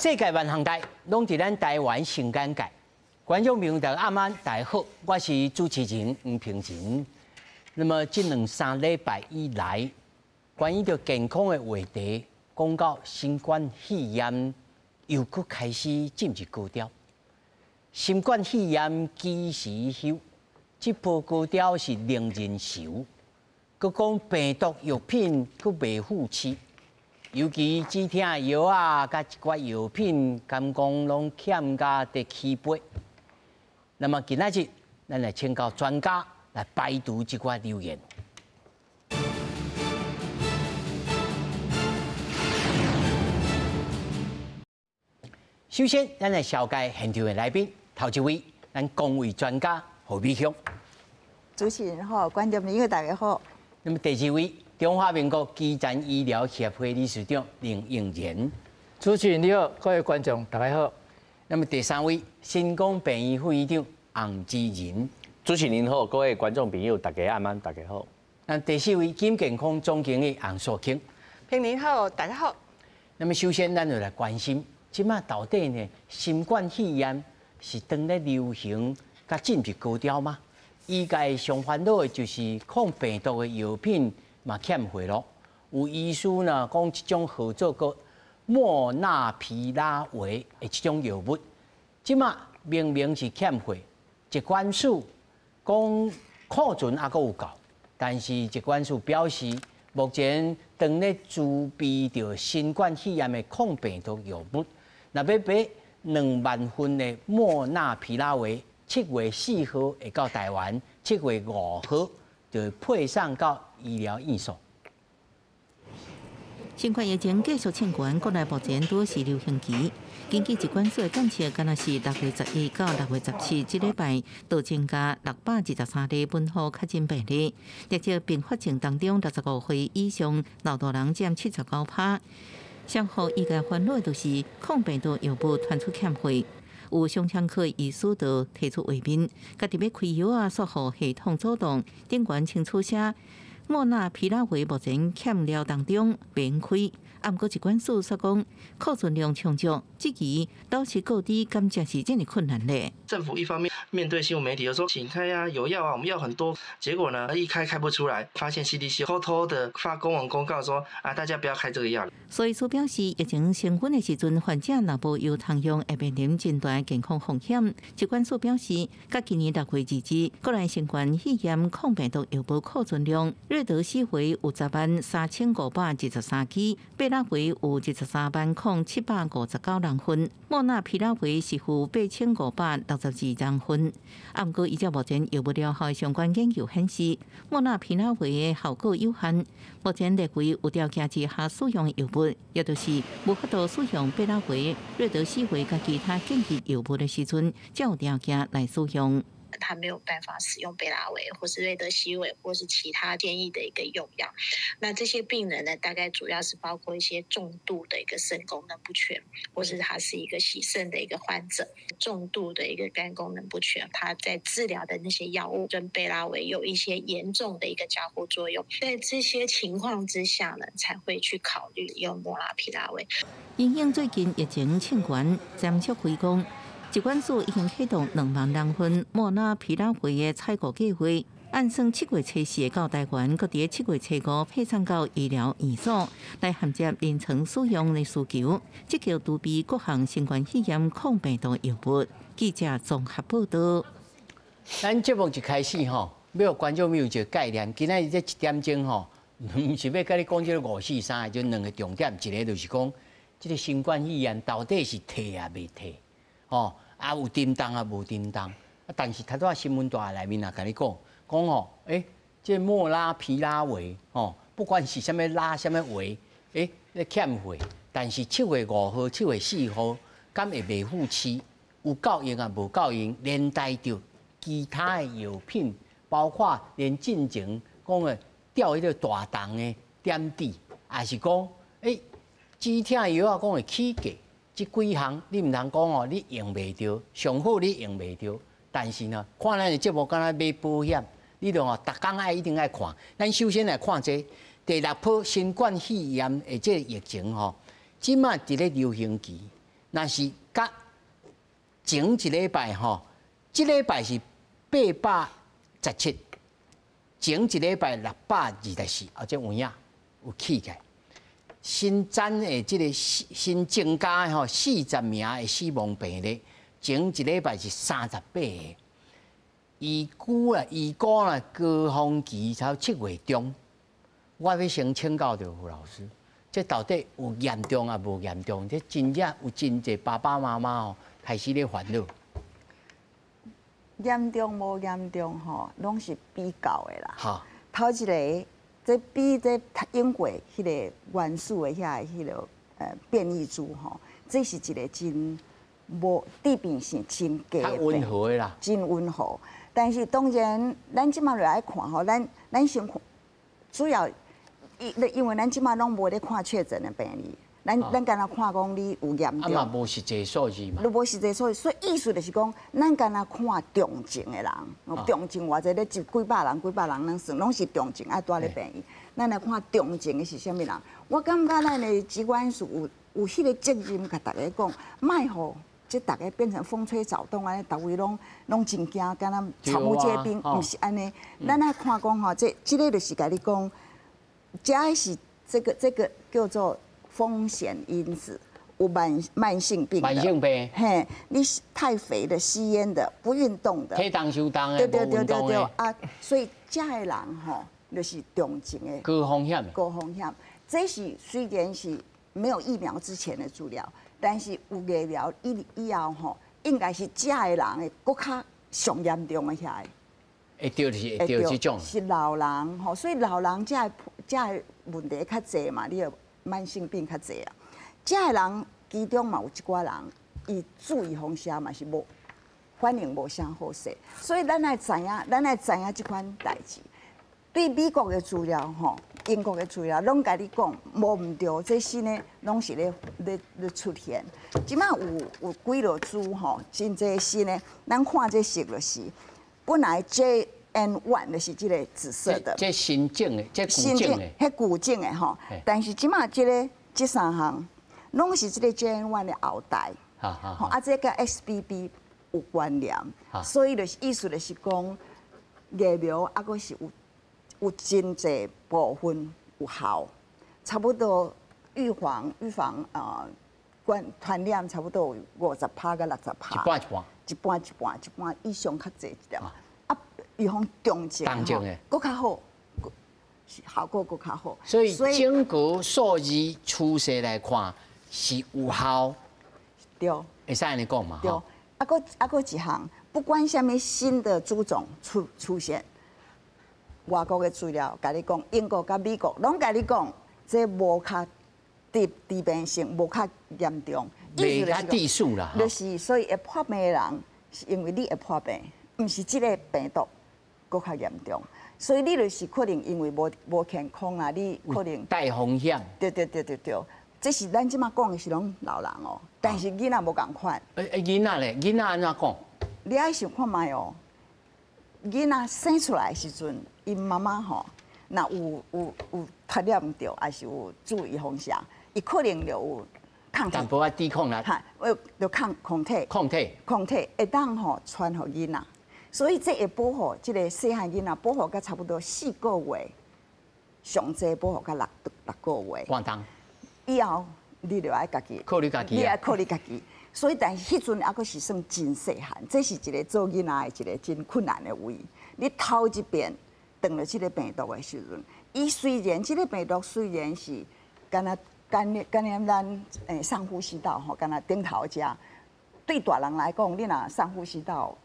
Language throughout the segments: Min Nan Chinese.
世界萬項代，攏佇咱台灣上簡介。觀眾朋友大家暗安，大家好，我是主持人黃平仁。那麼這兩三禮拜以來，關於著健康的話題，講到新冠肺炎又閣開始進入高潮。新冠肺炎幾時休？這波高潮是令人愁。閣講病毒藥品閣袂赴市。尤其止疼藥啊，佮一寡藥品，敢講攏欠甲得起飛。那麼今仔日，咱來請教專家來排除這寡流言。首先，咱來紹介現場的來賓，頭一位，咱公衛專家何美鄉。主持人好，觀眾朋友大家好。那麼第二位，中華民國基層醫療協會理事長林應賢。主持人你好，各位觀眾大家好。那麼第三位，新光病院副院長洪之仁。主持人好，各位觀眾朋友大家暗安，大家好。那第四位，金健康總經理洪素卿。平年好，大家好。那麼首先，咱就來關心，這馬到底呢，新冠肺炎是當咧流行，佮進入高潮嗎？醫界上煩惱的就是抗病毒的藥品嘛欠貨囉。有醫師呢講，這種號做閣莫納皮拉韋的這種藥物，這馬明明是欠貨，疾管署講庫存猶閣有夠，但是疾管署表示，目前當咧儲備著新冠肺炎的抗病毒藥物，若欲買2萬份的莫納皮拉韋，7月4號會到台灣，7月5號就配送到醫療院所。新冠疫情繼續衝懸，國內目前拄是流行期。根據疾管署的監測，敢若是6月11到6月17這禮拜，就增加623例本土確診病例。直接併發症當中，65歲以上老大人佔79%。上予醫界煩惱的就是抗病毒藥物傳出欠貨。有胸腔科醫師就提出懷疑，家己欲開藥啊，煞予系統阻擋，頂懸清楚寫莫納皮拉韋目前欠料當中免開。啊，毋過疾管署煞講庫存量充足，質疑導致各地敢真是真的困難咧。政府一方面面對新聞媒體，又說請開啊，有藥啊，我們藥很多，結果呢一開開不出來，發現 CDC 偷偷的發公文公告說啊，大家不要開這個藥。所以，蘇表示，疫情升溫的時陣，患者若無藥通用，會面臨真大健康風險。疾管署表示，佮今年6月2日，國內新冠肺炎抗病毒藥物庫存量，瑞德西韋有103,523劑，貝拉維有230,759人份，莫納皮拉韋是付8562人份。啊，毋過依照目前藥物療效的相關研究顯示，莫納皮拉韋的效果有限。目前列為有條件之下使用的藥物，也就是無法度使用貝拉維、瑞德西韋佮其他建議藥物的時陣，才有條件來使用。他沒有辦法使用貝拉維，或是瑞德西韋，或是其他建議的一個用藥。那這些病人呢，大概主要是包括一些重度的一個腎功能不全，或是他是一個洗腎的一個患者，重度的一個肝功能不全，他在治療的那些藥物跟貝拉維有一些嚴重的一個交互作用，在這些情況之下呢，才會去考慮用莫拉皮拉韋。因應最近疫情衝懸，詹淑惠講，疾管署已經啟動2萬人份莫納皮拉韋的採購計劃，按算7月24到台灣，閣佇7月5配送到醫療院所，來銜接臨床使用的需求，積極儲備各項新冠肺炎抗病毒藥物。記者綜合報道。咱節目一開始吼，欲予觀眾有一個概念，今仔日這一點鐘吼，毋是欲共你講這個五四三，就兩個重點，一個就是講這個新冠肺炎到底是退抑未退，吼。啊，有叮當啊，無叮當。啊，但是頭拄仔新聞台內面也共你講，講吼，這莫拉皮拉韋吼，不管是啥物拉啥物韋，咧欠貨。但是7月5號、7月4號，敢會袂赴市？有夠用啊，無夠用，連帶著其他的藥品，包括連進前講的吊彼個大銅的點滴，也是講，止疼藥啊，講會起價。這幾項你毋通講哦，你用袂著，上好你用袂著。但是呢，看咱的節目敢若買保險，你著吼，逐工愛一定愛看。咱首先來看這第六波新冠肺炎的這個疫情吼，這馬佇咧流行期，若是佮前一禮拜吼，這禮拜是817，前一禮拜624，啊，這有影有起起來。新增的這个新增加的吼40名的死亡病例，前一禮拜是38個。預估啦，預估啦，高峰期才7月中。我欲先請教著胡老師，這到底有嚴重抑無嚴重？這真正有真濟爸爸媽媽哦開始咧煩惱。嚴重無嚴重吼，攏是比較的啦。頭一个，這比這英國彼个原始的遐彼个變異株吼，這是一个真無致病性真低，較溫和的啦，真溫和。但是當然，咱這馬就愛看吼，咱先看，主要因為咱這馬攏無咧看確診的病例，咱干焦看講你有嚴重，啊嘛無實際數字嘛，都無實際數字，所以意思就是講，咱干焦看重症的人，重症偌濟咧，一幾百人、幾百人攏算，攏是重症愛蹛咧病院。咱來看重症的是啥物人？我感覺咱的疾管署有彼个責任，共大家講，莫予這逐家變成風吹草動按呢，逐位攏真驚，敢若草木皆兵，毋是按呢。咱愛看講吼，這个就是共你講，這是這個叫做風險因子，有慢性病的，慢性病，嘿，你太肥的、吸菸的、不運動的，體重傷重的，對對對對對啊，所以這个人吼，就是重症的高風險，高風險。這是雖然是沒有疫苗之前的資料，但是有疫苗以後吼，應該是這个人會閣較上嚴重的遐个。會著是會著這種。是老人吼，所以老人這个這个問題較濟嘛，你著慢性病較濟啊。這个人其中嘛有一寡人，伊注意風險嘛是無反應無啥好勢，所以咱愛知影，咱愛知影這款代誌。對美國的資料吼，英國的資料，攏共你講無毋對，這新的攏是咧出現。這馬有幾落株吼，真濟新的，咱看這色就是，本來 JN.1 就是這个紫色的，這新種的，這舊種的，彼舊種的吼。但是這馬這个這三項，攏是這个 JN.1 的後代，吼啊，這佮 XBB 有關聯，所以就是意思就是講疫苗猶閣是有真濟部分有效，差不多預防啊，關傳染差不多有50%佮60%，一半一半，一半一半，一半以上較濟一點。啊，預防重症，閣較好，效果閣較好。所以整個數字趨勢來看是有效，對，會使按呢講嘛？對。啊，閣一項，不管啥物新的株種出現。外國的資料共你講，英國佮美國攏共你講，這無較致病性，無較嚴重，袂較致死啦。就是所以會破病的人，是因為你會破病，毋是這个病毒閣較嚴重。所以你就是可能因為無健康啊，你可能帶風險。對對對對對，這是咱這馬講的是攏老人哦，但是囡仔無仝款。囡仔咧，囡仔按怎講？你愛想看覓哦。囡仔生出來的時陣，𪜶媽媽吼，若有傳染著，抑是有注意風險，伊可能就有抗體。淡薄仔抵抗力。哈，有就抗體。抗體。抗體會當吼傳予囡仔，所以這會保護這个細漢囡仔，保護到差不多4個月，上濟保護到六個月。半冬。以後你就愛家己。靠你家己。你愛靠你家己。所以，但是彼陣猶閣是算真細漢，這是一个做囡仔的一个真困難的位。你頭一遍碰著這个病毒的時陣，伊雖然這个病毒雖然是敢若感染咱上呼吸道吼，敢若頂頭遮，對大人來講，你若上呼吸道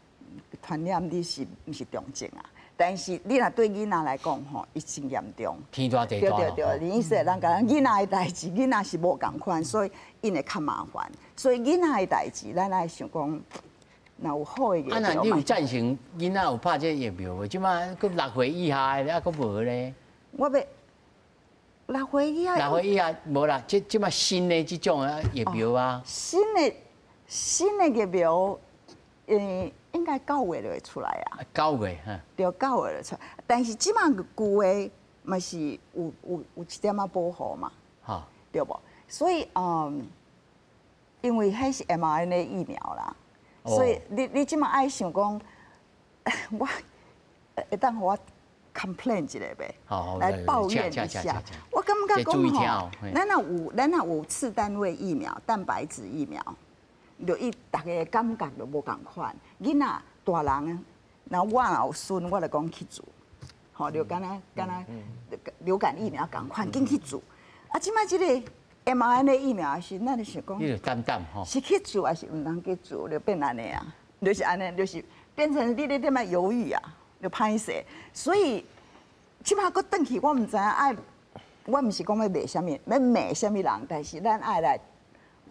傳染，你是毋是重症啊？但是你若對囡仔來講吼，伊真嚴重。天大地大。對對對，你意思咱講囡仔的代誌，囡仔是無仝款，所以𪜶會較麻煩。所以囡仔的代誌，咱愛想講，若有好的疫苗。啊，那你有贊成囡仔有拍這疫苗無？這馬閣6歲以下的，猶閣無咧。我欲六歲以下。6歲以下無啦，這馬新的這種啊疫苗啊。新的疫苗，應該9月就會出來啊。9月哈。對，9月就出來，但是這馬舊的嘛是有一點仔保護嘛。對無？所以因為彼是 mRNA 疫苗啦，所以你這馬愛想講，我會當予我 complain 一下袂？來抱怨一下。我感覺講吼，咱若有次單位疫苗、蛋白質疫苗，就伊逐家感覺就無仝款。囡仔大人，若我若有孫，我就講去注，吼，就敢若敢若流感疫苗仝款，緊去注。啊，這擺這個 mRNA 疫苗是，咱就想講，你就擔擔吼，是去注還是毋通去注，就變按呢啊，就是按呢，就是變成你咧踮遐猶豫啊，就歹勢。所以這擺閣轉去，我毋知影愛，我毋是講欲罵啥物，欲罵啥物人，但是咱愛來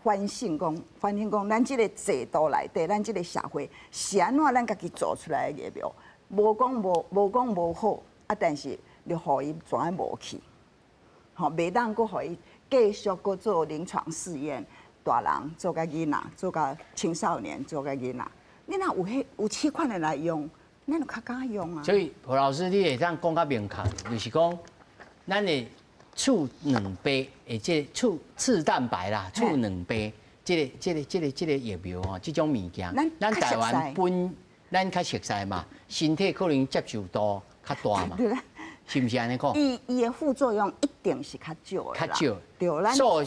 反省講，反省講，咱這個制度內底，咱這個社會是按怎咱家己做出來的疫苗，無講無好，啊，但是就予伊怎啊無去，吼，袂當閣予伊繼續閣做臨床試驗，大人做甲囡仔，做甲青少年，做甲囡仔，你若有彼有這款的來用，咱就較敢用啊。所以何老師，你會當講較明確，就是講，咱的次兩倍，的這個次蛋白啦，次兩倍，這個疫苗吼，這種物件，咱台灣本咱較熟悉嘛，身體可能接受度較大嘛。是毋是按呢講？伊的副作用一定是較少的。較少。對，咱所有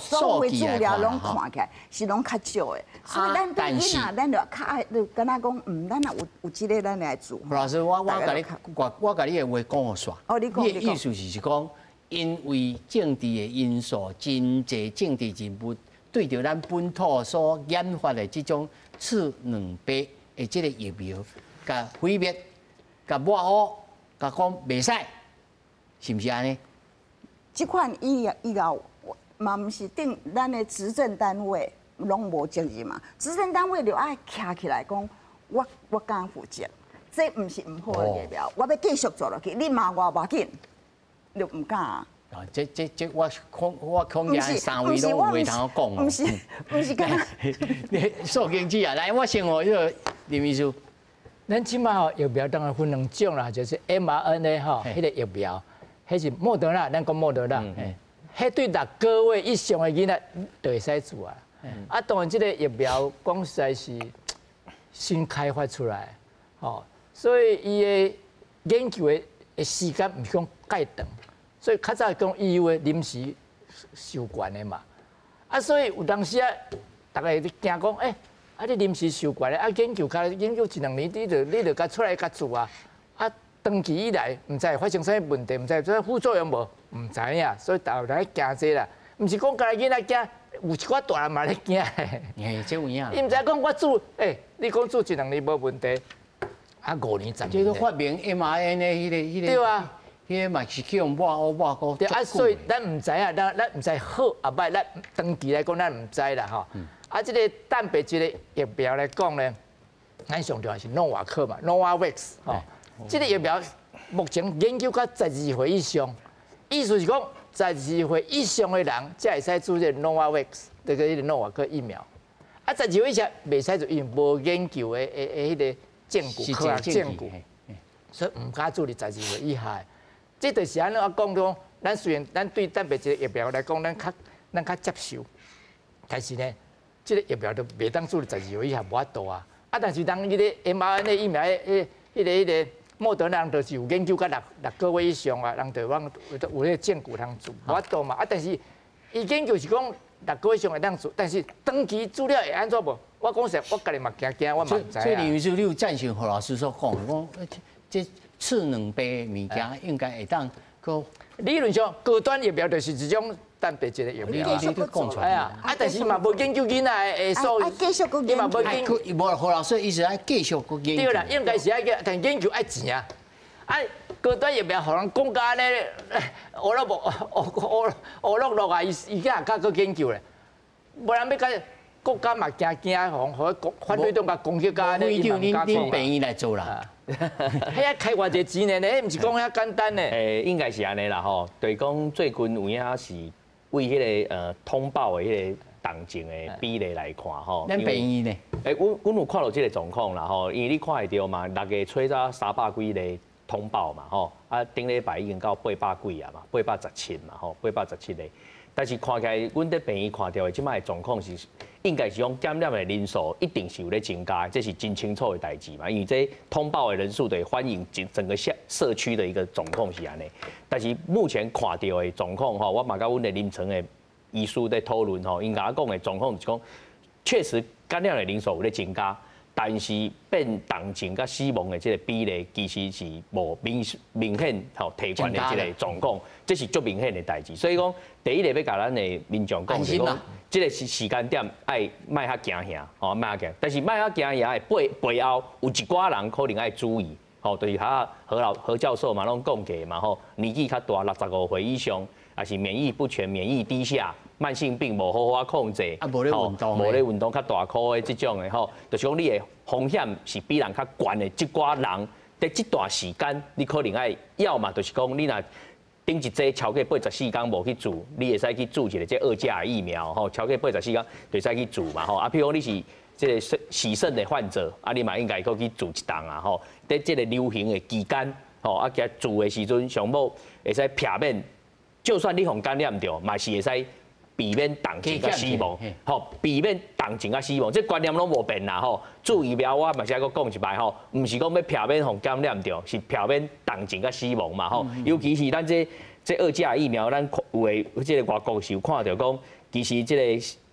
資料攏看起來是攏較少的，所以咱對囡仔，咱就較愛，就敢若講，咱若有這個，咱來做。何老師，我共你的話講予煞。哦，你講。你的意思是講，因為政治的因素，真濟政治人物對著咱本土所研發的這種次兩倍的這個疫苗，共毀滅、共抹烏、共講袂使。是毋是按呢？這款醫療嘛，毋是定咱的執政單位攏無責任嘛？執政單位就愛徛起來講，我敢負責，這毋是毋好的疫苗，我欲繼續做落去，你罵我無要緊，你毋敢啊？啊，這我恐驚三位攏有話通講哦。毋是敢。你素經子啊，來，我先予彼個林醫師。咱這馬吼疫苗當然分兩種啦，就是 mRNA 吼，彼個疫苗。彼是莫德納，咱講莫德納，彼對6個月以上的囡仔就會使注啊。啊，當然這個疫苗講實在是新開發出來，吼，所以伊的研究的時間毋是講蓋長，所以較早講 EU 的臨時授權的嘛。啊，所以有當時啊，逐家咧驚講，欸，啊你臨時授權的，啊研究較研究一兩年，你就共出來共注啊，啊。長期以來，毋知會發生啥物問題，毋知有啥副作用無，毋知影，所以逐家咧驚這啦。毋是講家己囡仔驚，有一寡大人嘛咧驚。嘿，這有影。伊毋知講我注，欸，你講注一兩年無問題，啊5年10年。這個發明 mRNA 彼個。對啊。彼個嘛是去予抹烏抹過。對啊，所以咱毋知影，咱毋知好抑䆀，咱長期來講咱毋知啦吼。啊，這個蛋白質的疫苗來講呢，咱上重要是諾瓦克嘛，Novavax 吼。這個疫苗目前研究到12歲以上，意思是講十二歲以上的人才會使注這個 Novavax，這個彼個諾瓦克疫苗。啊，十二歲以下袂使注，因為無研究的彼個證據，科學證據，所以毋敢注佇十二歲以下。這就是按怎講講，咱雖然咱對蛋白質疫苗來講，咱較接受，但是呢，這個疫苗都袂當注佇十二歲以下無法度啊。啊，但是當彼個 mRNA 疫苗，彼個莫德納就是有研究到6個月以上啊，人就講有彼個證據通注，無法度嘛。啊，但是伊研究是講六個月以上會當注，但是長期注了會按怎無？我講實，我家己嘛驚驚，我嘛毋知。所以林醫師，你有贊成何老師所講，講這次兩倍物件應該會當閣理論上高端疫苗就是一種蛋白質的疫苗。你講出來啊！啊，但是嘛無研究囡仔的數，繼續閣研究。伊嘛無研究。無何老師意思愛繼續閣研究。對啦，應該是愛叫，但研究愛錢啊！啊，高端疫苗予人講甲按呢，烏落無烏烏烏落落啊！伊伊敢會閣研究咧？無人欲共國家嘛驚驚，予國反對黨共攻擊甲按呢，伊嘛毋敢講。恁病院來做啦。彼愛開偌濟錢呢？彼毋是講遐簡單呢。欸，應該是按呢啦吼。就是講最近有影是為彼個通報的彼個動靜的比例來看吼。咱病院呢？欸，阮有看到這個狀況啦吼，因為你看會著嘛，6月初才300幾例通報嘛吼，啊頂禮拜已經到800幾啊嘛，817嘛吼，817例。但是看起來，阮佇病院看著的這擺的狀況是，應該是講感染的人數一定是有咧增加，這是真清楚的代誌嘛。因為這通報的人數就反映整整個社社區的一個狀況是按呢。但是目前看著的狀況吼，我嘛佮阮的臨床的醫師咧討論吼，𪜶共我講的狀況就是講，確實感染的人數有咧增加。但是變重症佮死亡的這個比例其實是無明明顯吼提懸的這個狀況，這是足明顯的代誌。所以講，第一個欲共咱的民眾講，就是講，這個是時間點愛莫遐驚嚇，吼莫遐驚。但是莫遐驚嚇的背背後有一寡人可能愛注意，吼，就是他何老何教授嘛攏講過嘛，吼，年紀較大，65歲以上，抑是免疫不全、免疫低下。慢性病無好好控制，啊，無咧運動，無咧運動較大箍的這種的吼，就是講你的風險是比人較懸的。這寡人佇這段時間，你可能愛要麼就是講你若頂一劑超過84天無去注，你會使去注一个這二價疫苗吼，超過84天就會使去注嘛吼。啊，譬如講你是這個洗腎的患者，啊，你嘛應該閣去注一針啊吼。佇這個流行的期間，吼啊，共注的時陣，上無會使避免，就算你予感染著，嘛是會使避免重症佮死亡，吼，避免重症佮死亡，這觀念攏無變啦，吼。注疫苗我嘛是愛閣講一擺吼，毋是講欲避免予感染著，是避免重症佮死亡嘛，吼。尤其是咱這這二價疫苗，咱有的這個外國是有看著講，其實這個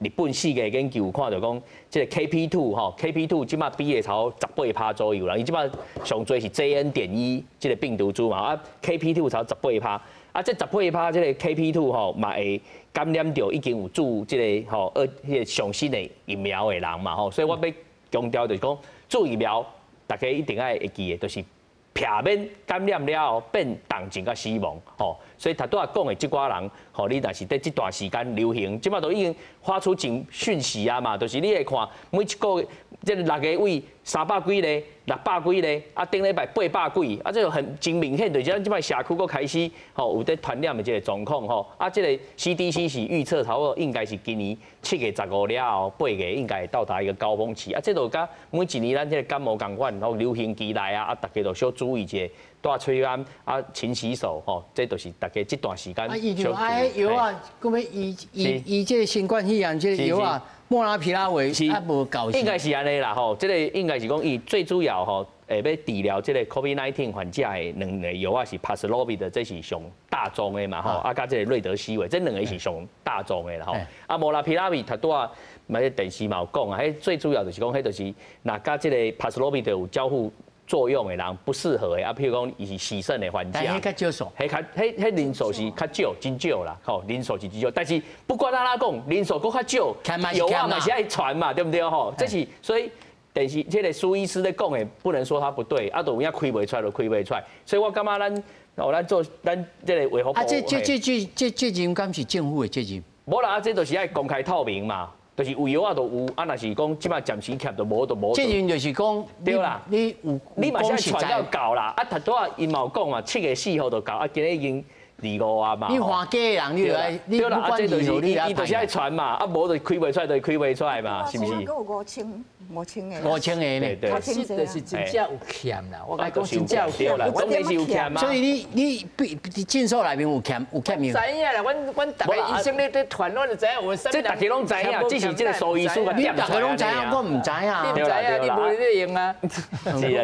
日本四個研究有看著講，這個 KP2 吼，KP2 這馬比例差不多18趴左右啦。伊這馬上濟是 JN.1這個病毒株嘛，啊 KP2 差不多十八趴，啊這十八趴這個 KP2 吼嘛會感染著已經有注這個吼二彼個上新的疫苗的人嘛吼，所以我欲強調就是講注疫苗，大家一定愛會記的，就是避免感染了後變重症佮死亡吼。所以頭拄仔講的這寡人吼，你若是佇這段時間流行，這馬都已經發出警訊息啊嘛，就是你會看每一個月這六月尾三百幾例、600幾例，啊頂禮拜800幾，啊這個很真明顯，就是咱這擺社區閣開始吼有佇傳染的這個狀況吼，啊這個 CDC 是預測差不多應該是今年7月15了後，8月應該會到達一個高峰期，啊這就佮每一年咱這個感冒仝款吼流行期來啊，啊大家都小注意一下，戴喙罨啊勤洗手吼，這就是大家這段時間。啊，伊就愛藥啊，閣欲醫醫醫這個新冠肺炎這個藥啊，莫拉皮拉韋啊無夠。應該是按呢啦吼，這個應該是講伊最主要吼，會欲治療這個 COVID-19 患者的兩個藥啊是 Paxlovid 的，這是上大宗的嘛吼，啊佮這個瑞德西韋，這兩個是上大宗的啦吼。啊，莫拉皮拉韋頭拄仔嘛，電視嘛有講啊，彼最主要就是講，彼就是若佮這個 Paxlovid 有交互作用的人不適合的啊，譬如講伊是洗腎的患者，彼較少數，彼較彼彼人數是較少，真少啦，吼，人數是真少，但是不管按怎講，人數閣較少，藥啊嘛是愛傳嘛，對毋對吼？這是所以電視這個蘇醫師咧講的，不能說他不對，啊，都有影開袂出來就開袂出來，所以我感覺咱哦，咱做咱這個衛福部啊，這這這這這責任敢是政府的責任？無啦，啊，這就是愛公開透明嘛。就是有藥啊，就有啊，若是講這擺暫時欠就無就無。責任就是講，對啦，你有你嘛是愛傳到到啦，啊，頭拄仔𪜶嘛有講嘛，7月4號就到，啊，今日已經25啊嘛。你換假的人，你就愛，你不管如何，你伊就是愛傳嘛，啊，無就開袂出來，就開袂出來嘛，是毋是？閣有五千，五千个。五千個呢？確實就是真正有欠啦，我共你講真正有欠啦，當然是有欠啊。所以你你比診所內面有欠有欠藥。知影啦，阮阮逐个醫生咧咧傳，我就知影有。這逐家攏知影，只是這個蘇醫師共你逐家攏知影，我毋知影。你毋知影，你無咧用啊。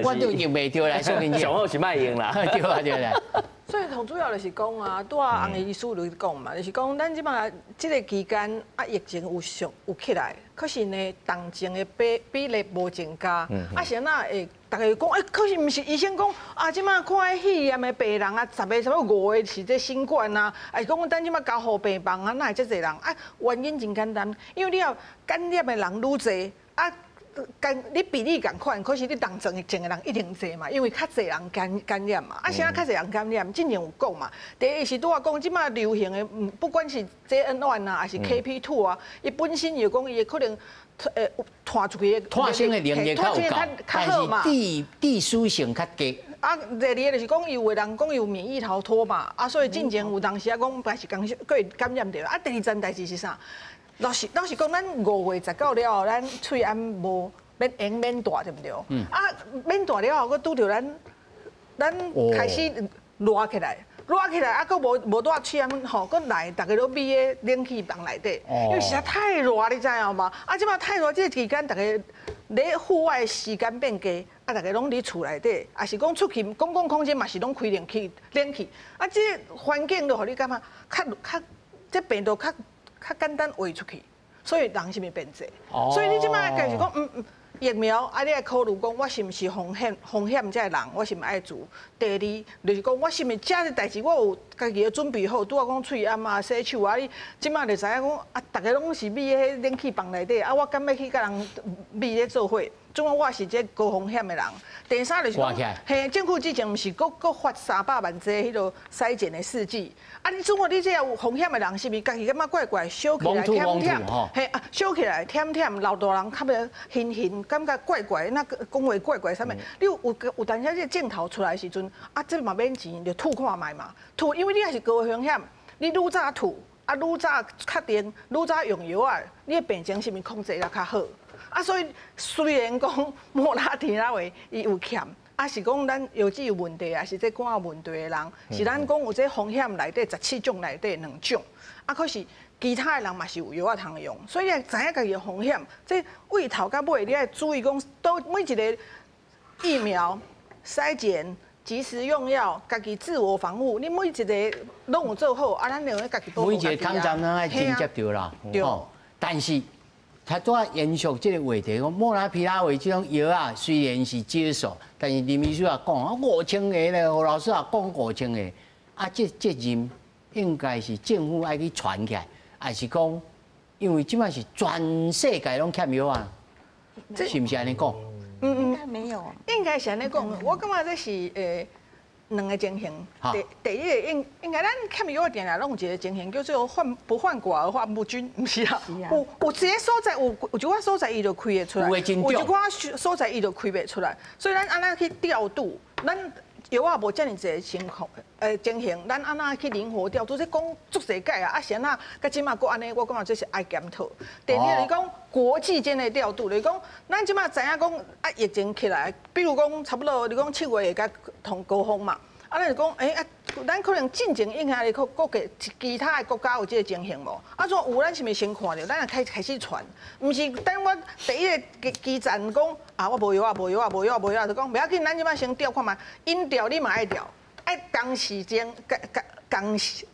我就用袂著來，上好是莫用啦。對啊對啊。所以上主要就是講啊，拄仔洪醫師就講嘛，就是講咱這擺這個期間啊，疫情有上有起來，可是呢，重症的比比例無增加，啊是按怎會？逐家講，欸，可是毋是醫生講啊，這擺看彼肺炎的病人啊，10個差不多5個是這新冠啊，啊是講咱這擺加護病房啊，哪會遮濟人？啊，原因真簡單，因為你若感染的人愈濟啊。感你比例仝款，可是你重症的人一定濟嘛，因為較濟人感感染嘛。啊，啥較濟人感染？之前有講嘛。第一是拄仔講，這擺流行的，不管是 JN1 啊，還是 KP2 啊，伊本身就講伊可能傳出去的傳染的能力較有夠，但是致致死性較低。啊，第二個就是講，有的人講有免疫逃脫嘛，啊，所以進前有當時啊講，還是講閣會感染著。啊，第二層代誌是啥？老實老實講，咱5月19了後，咱喙罨無免用免戴，對毋對？啊，免戴了後，閣拄著咱咱開始熱起來，熱热起来啊，阁无无带吹吼，阁来，逐家拢覕咧冷气房内底，因为实在太热，你知影无？啊，这马太热，这个期间，逐家咧户外时间变低，啊，逐家拢伫厝内底，啊是讲出去公共空间嘛是拢开冷气，冷气，啊，这环境就予你感觉较较，这病毒较较简单画出去，所以人是毋是变济？所以你这马就是讲，疫苗啊，你爱考虑讲，我是毋是风险风险这个人，我是毋是爱注？第二，就是讲我是毋是这个代志，我有家己的准备好，拄仔讲喙罨啊、洗手啊，你这马就知影讲啊，逐家拢是覕咧冷气房内底，啊，我敢欲去佮人覕咧做伙？总讲我是这高风险的人。第三就是讲，嘿，政府之前毋是阁阁发300万剂彼个筛检的试剂，啊，你总讲你这有风险的人，是毋是家己感觉怪怪，小起来忝忝，嘿啊，小起来忝忝，老大人较袂兴兴，感觉怪怪，那讲话怪怪啥物？你有有当时这镜头出来的时阵，啊，这嘛免钱，就吐看觅嘛，吐，因为你也是高风险，你愈早吐，啊，愈早确定，愈早用药啊，你的病情是毋是控制得较好？啊，所以虽然讲莫拉提拉韦伊有欠，啊是讲咱腰子有问题，啊是这肝有问题的人，是咱讲有这风险内底17种内底两种，啊可是其他的人嘛是有药仔通用，所以你知影家己的风险，这为头到尾你爱注意讲，都每一个疫苗筛检、及时用药、家己自我防护，你每一个拢有做好，啊咱就家己保护每一个抗战咱爱真接著啦，对，但是。他拄仔延续这个话题，讲莫拉皮拉韦这种药啊，虽然是少数，但是林秘书也讲啊，5000个咧，胡老师也讲5000个，啊，这责任应该是政府爱去传起来，还是讲，因为这摆是全世界拢欠药啊，是毋是按呢讲？应该没有，应该是按呢讲。我感觉这是两个情形。第一个应应该咱欠药定定拢有一个情形，叫做患不患寡而患不均，毋是啊？有一个所在有有一寡所在伊就开会出来，有一寡所在伊就开袂出来。所以咱按怎去调度？咱药仔无遮尔济情况，情形，咱按怎去灵活调度？这讲足济届啊，啊是按怎？到这马阁按呢，我感觉这是爱检讨。第二就是讲国际间的调度，就是讲咱这马知影讲啊，疫情起来，比如讲差不多，你讲7月会甲同高峰嘛。啊，咱就讲，啊，咱可能进前影响咧，国际其他的国家有这个情形无？啊，若有，咱是毋是先看著，咱就开开始传，毋是等我第一个基站讲啊，我无药啊，无药啊，无药啊，无药啊，就讲袂要紧，咱这摆先调看觅，𪜶调你嘛爱调，爱同时间，同时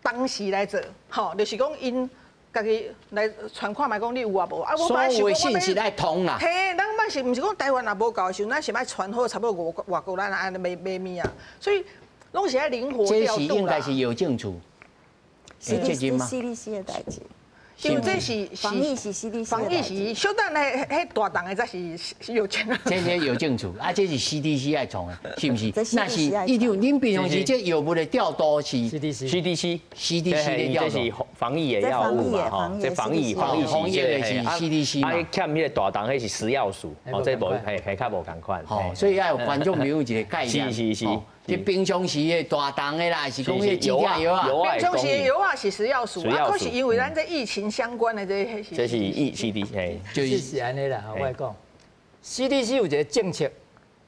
同时来做，吼，就是讲𪜶家己来传看觅，讲你有啊无？啊，我所有的信息爱通啦。嘿，咱捌是毋是讲台湾若无够的时阵，咱是爱传好差不多外国咱按呢买买物啊，所以拢是爱灵活调度啦。这是应该是邮政处，CDC CDC 的代志。因为这是防疫是 CDC，防疫是小等彼彼大档的才是邮政。这是邮政处，啊，这是 CDC 爱创的，是毋是？那是伊就恁平常时这药物的调度是 CDC CDC CDC 的调度，这是防疫的药物嘛，吼，这防疫防疫防疫的是 CDC 嘛。啊，欠彼个大档彼是食药署，哦，这无嘿嘿较无仝款。吼，所以要有观众朋友一个概念。是是是。这平常时的大档的啦，是讲彼个药啊，平常时的药啊是食药署啊，可是因为咱这疫情相关的这，这是疫 CDC，就是按呢啦。我来讲，CDC 有一个政策，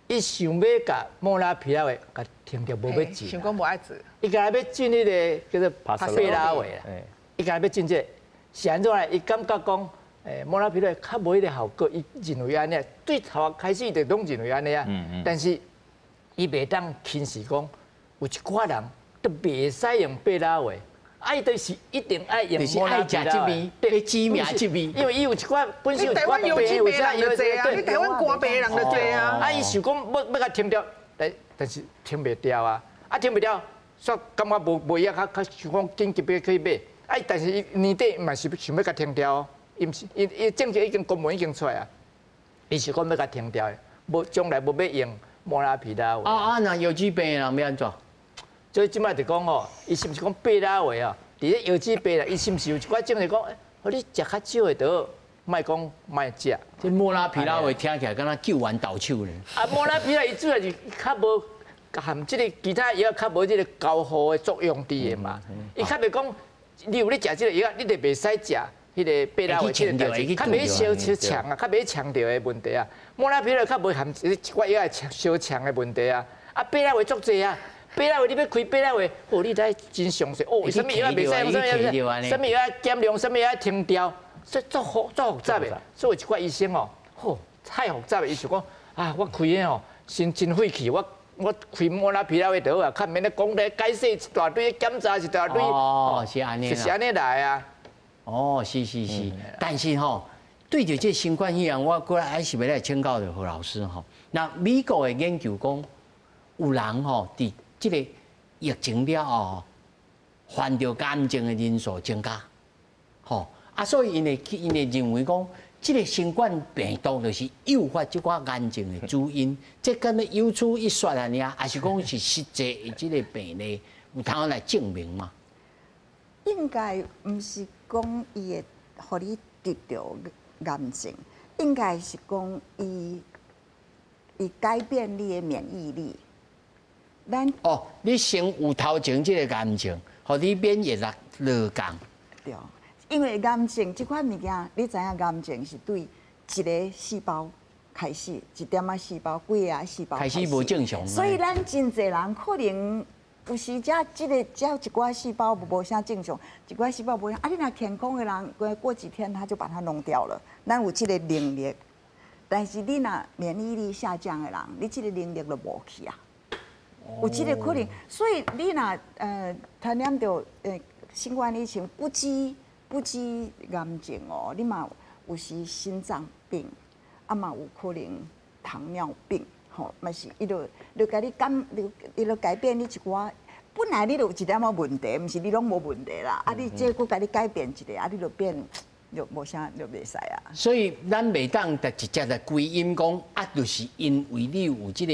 伊想欲共莫拉皮拉韦共停掉，无欲进。想讲无爱做。伊敢若欲进彼个叫做贝拉韦啦，伊敢若欲进这个，是按怎咧？伊感觉讲，莫拉皮拉韦较无彼个效果，伊认为按呢，对头开始就拢认为按呢啊。但是。伊袂当轻视讲，有一寡人都袂使用贝拉韦，啊，伊就是一定爱用莫拉皮拉韦，对，指名这味，因为伊有一寡本身有一寡病，有啥药济啊，你台湾肝病的人就济啊，啊，伊想讲欲共停掉，但是停袂掉啊，啊，停袂掉，煞感觉无无药较较想讲紧急欲去买，啊，但是伊年底嘛是想欲共停掉，伊毋是伊伊政策已经公文已经出来啊，伊是讲欲共停掉的，无将来无欲用。莫拉皮拉韦啊啊！若腰子病的人欲按怎？所以这摆就讲吼，伊是毋是讲贝拉韦啊？伫咧腰子病啦，伊是毋是有一寡政策讲，予你食较少的就好，莫讲莫食。这莫拉皮拉韦听起来敢若救援投手咧。啊，莫拉皮拉伊主要是较无含这个其他药较无这个交互的作用伫的嘛。伊较袂讲，你有咧食这个药，你就袂使食。彼个贝拉韦这个代志，较袂相相呛啊，较袂呛著的问题啊。莫拉皮拉较无含一寡药会相呛的问题啊。啊，贝拉韦足济啊，贝拉韦你欲开贝拉韦，哦，你知真详细哦，啥物药袂使用，啥物药，啥物药爱减量，啥物药爱停掉，这足复足复杂的。所以有一寡医生哦，吼，太复杂的，伊想讲啊，我开的吼，先真费气，我开莫纳皮拉韦就好啊，较免咧讲咧解释一大堆，检查一大堆。哦，是按呢。是按呢来啊。哦，是是是，但是吼，对著这新冠肺炎，我过来还是欲来请教著何老师吼。那美国的研究讲，有人吼佇這个疫情了後，患著癌症的人數增加，吼啊，所以𪜶會認為講，這個新冠病毒就是誘發這寡癌症的主因，這敢若有此一說按呢，抑是講是實際的這個病例有通來證明嗎？應該毋是講伊會予你得著癌症，應該是講伊改變你的免疫力。咱哦，你先有頭前這個癌症，予你免疫力落降。對，因為癌症這款物件，你知影癌症是對一個細胞開始，一點仔細胞、幾个細胞開始無正常。所以咱真濟人可能有時才這個只有一寡細胞無啥正常，一寡細胞無啥。啊，你若健康的人，過幾天他就把它弄掉了。咱有這個能力，但是你若免疫力下降的人，你這個能力就無去啊。有這個可能，所以你若傳染著新冠疫情，不止癌症哦，你嘛有時心臟病，啊嘛有可能糖尿病，吼嘛是伊就共你改，伊就改變你一寡。本來你就有一點仔問題，毋是你攏無問題啦。啊，你這閣共你改變一下，啊，你就變就無啥就袂使啊。所以咱袂當直接來歸因講，啊，就是因為你有這個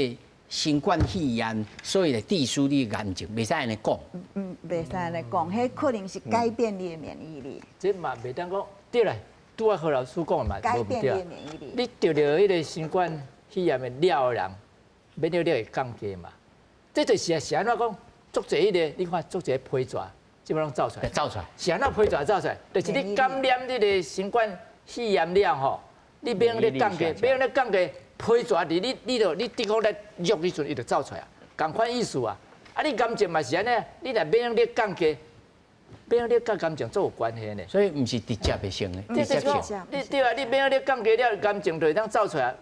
新冠肺炎，所以來致使你癌症，袂使按呢講。嗯，袂使按呢講，彼可能是改變你的免疫力。這嘛袂當講，對啦，拄仔何老師講的嘛，改變你的免疫力。你得著彼個新冠肺炎的了的人，免疫力會降低嘛？這就是是按怎講？足濟彼個，你看足濟批紙，這擺攏走出來。走出來。是按怎批紙走出來？就是你感染這個新冠肺炎了吼，你免疫力降低，免疫力降低。批紙佇你，你就你抵抗力弱彼陣，伊就走出來啊，仝款意思啊。啊，你癌症嘛是按呢，你若免疫力降低，免疫力佮癌症足有關係呢。所以毋是直接的性的，直接性。你對啊，你免疫力降低了，癌症就會當走出來。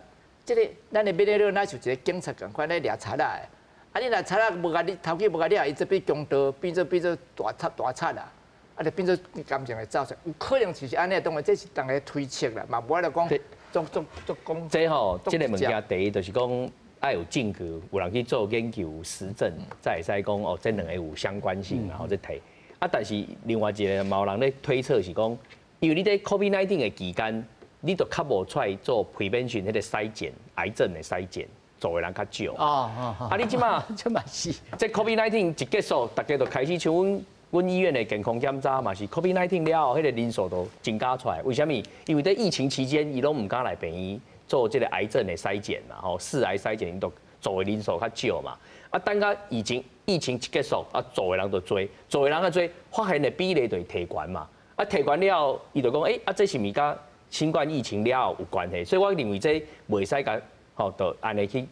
這個咱的免疫力若像一個警察仝款咧掠賊仔的，啊，你若賊仔無共你頭去無共掠，伊這變強盜，變做大賊大賊啊，啊，就變做癌症會走出來。有可能就是按呢，當然這是逐家推測啦，嘛無法度講。足足足講，這吼，這个物件第一就是講愛有證據，有人去做研究、有實證，才會使講哦，這兩个有相關性，然後再提。啊，但是另外一个嘛有人咧推測是講，因為你佇 COVID-19 的期間，你就較無出來做 prevention 彼個篩檢，癌症的篩檢，做的人較少。啊，你這馬這嘛是，這 COVID-19 一結束，大家就開始像阮醫院的健康檢查嘛是 COVID-19 了後，彼個人數都增加出來。為啥物？因為佇疫情期間，伊攏毋敢來病院做這个癌症的篩檢嘛，吼，四癌篩檢，𪜶都做的人數較少嘛。啊，等到疫情一結束，啊，做的人就濟，做的人較濟，發現的比例就會提懸嘛。啊，提懸了後，伊就講，欸，啊，這是毋是佮新冠疫情了後有關係？所以我認為這袂使共吼，就按呢去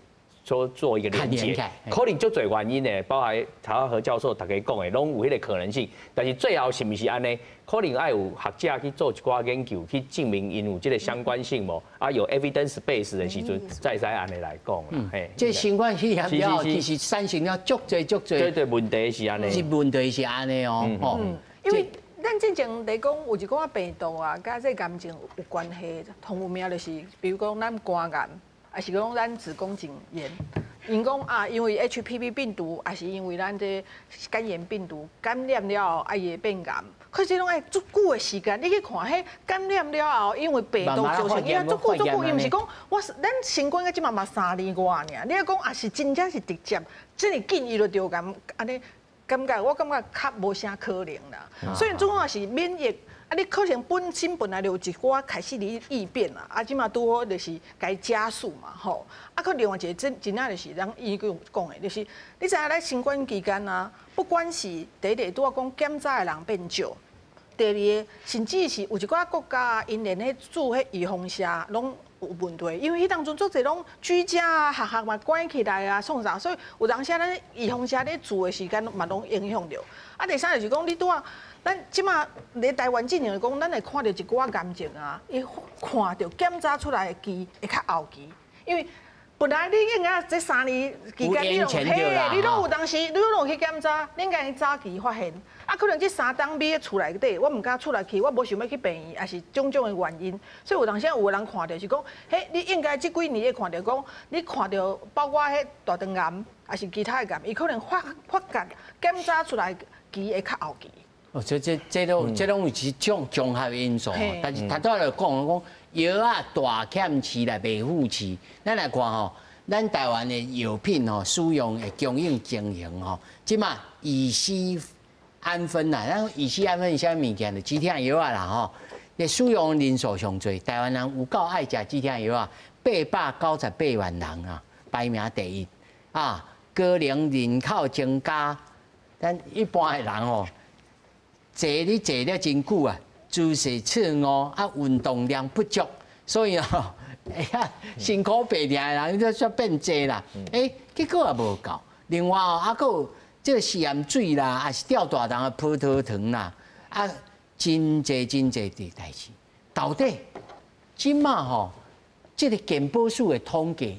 做一個連結，可能足濟原因的，包含曹何教授逐家講的，攏有彼個可能性。但是最後是毋是按呢？可能愛有學者去做一寡研究，去證明𪜶有這個相關性無？啊，有 evidence base 的時陣，才會使按呢來講啦。嘿，這新冠肺炎了後，其實產生了足濟足濟。對對，問題是按呢。是問題是按呢哦，吼。因為咱之前咧講有一寡病毒啊，佮這癌症有關係，同有名就是，比如講咱肝癌。抑是講咱子宮頸炎，𪜶講啊，因為 HPV 病毒，抑是因為咱這肝炎病毒感染了後，啊，伊會變癌。可是攏愛足久的時間，你去看彼感染了後，因為病毒造成，伊啊足久足久，伊毋是講我咱新冠到這馬嘛3年外爾，你若講抑是真正是直接，這麼緊伊就著癌，按呢感覺我感覺較無啥可能啦。所以主要是免疫。啊，你可能本身本來就有一寡開始佇異變啦，啊，這馬拄好就是共伊加速嘛，吼。啊，閣另外一個真真正就是咱醫生講的，就是你知影咧新冠期間啊，不管是第一個拄仔講檢查的人變少，第二個甚至是有一寡國家，𪜶連彼注彼預防射攏有问题，因为彼当阵足济拢居家啊，学校嘛关起来啊，创啥，所以有当时咱预防射咧做的时间嘛拢影响著。啊，第三就是讲，你拄仔咱这马咧台湾进前讲，咱会看著一寡癌症啊，伊看著检查出来的期会较后期，因为本来你应该这3年期间你拢嘿，你拢有当时你拢有去检查，你应该早期发现。啊，可能这三冬覕伫厝内底，我毋敢出来去，我无想欲去病院，也是种种的原因。所以有当时有的人看著是讲，彼，你应该这几年会看著讲，你看著包括彼大肠癌，抑是其他的癌，伊可能发发觉检查出来期会较后期。哦，這這這攏這攏是一種綜合因素，但是頭拄仔就講講藥仔大欠市來袂富市，咱來看吼，咱台灣的藥品吼使用的供應情形吼，這馬乙酰胺酚啦，咱乙酰胺酚是啥物件？就止痛藥仔啦吼，你使用人數上濟，台灣人有夠愛食止痛藥仔，898萬人啊，排名第一啊。高齡人口增加，咱一般的人吼，坐你坐了真久啊，姿勢錯誤啊，運動量不足，所以吼，哎呀，辛苦病痛的人就煞變濟啦。欸，結果也無夠。另外哦，啊，閣有這個食鹽水啦，抑是吊大腸的葡萄糖啦，啊，真濟真濟的代誌。到底這馬吼，這個健保署的統計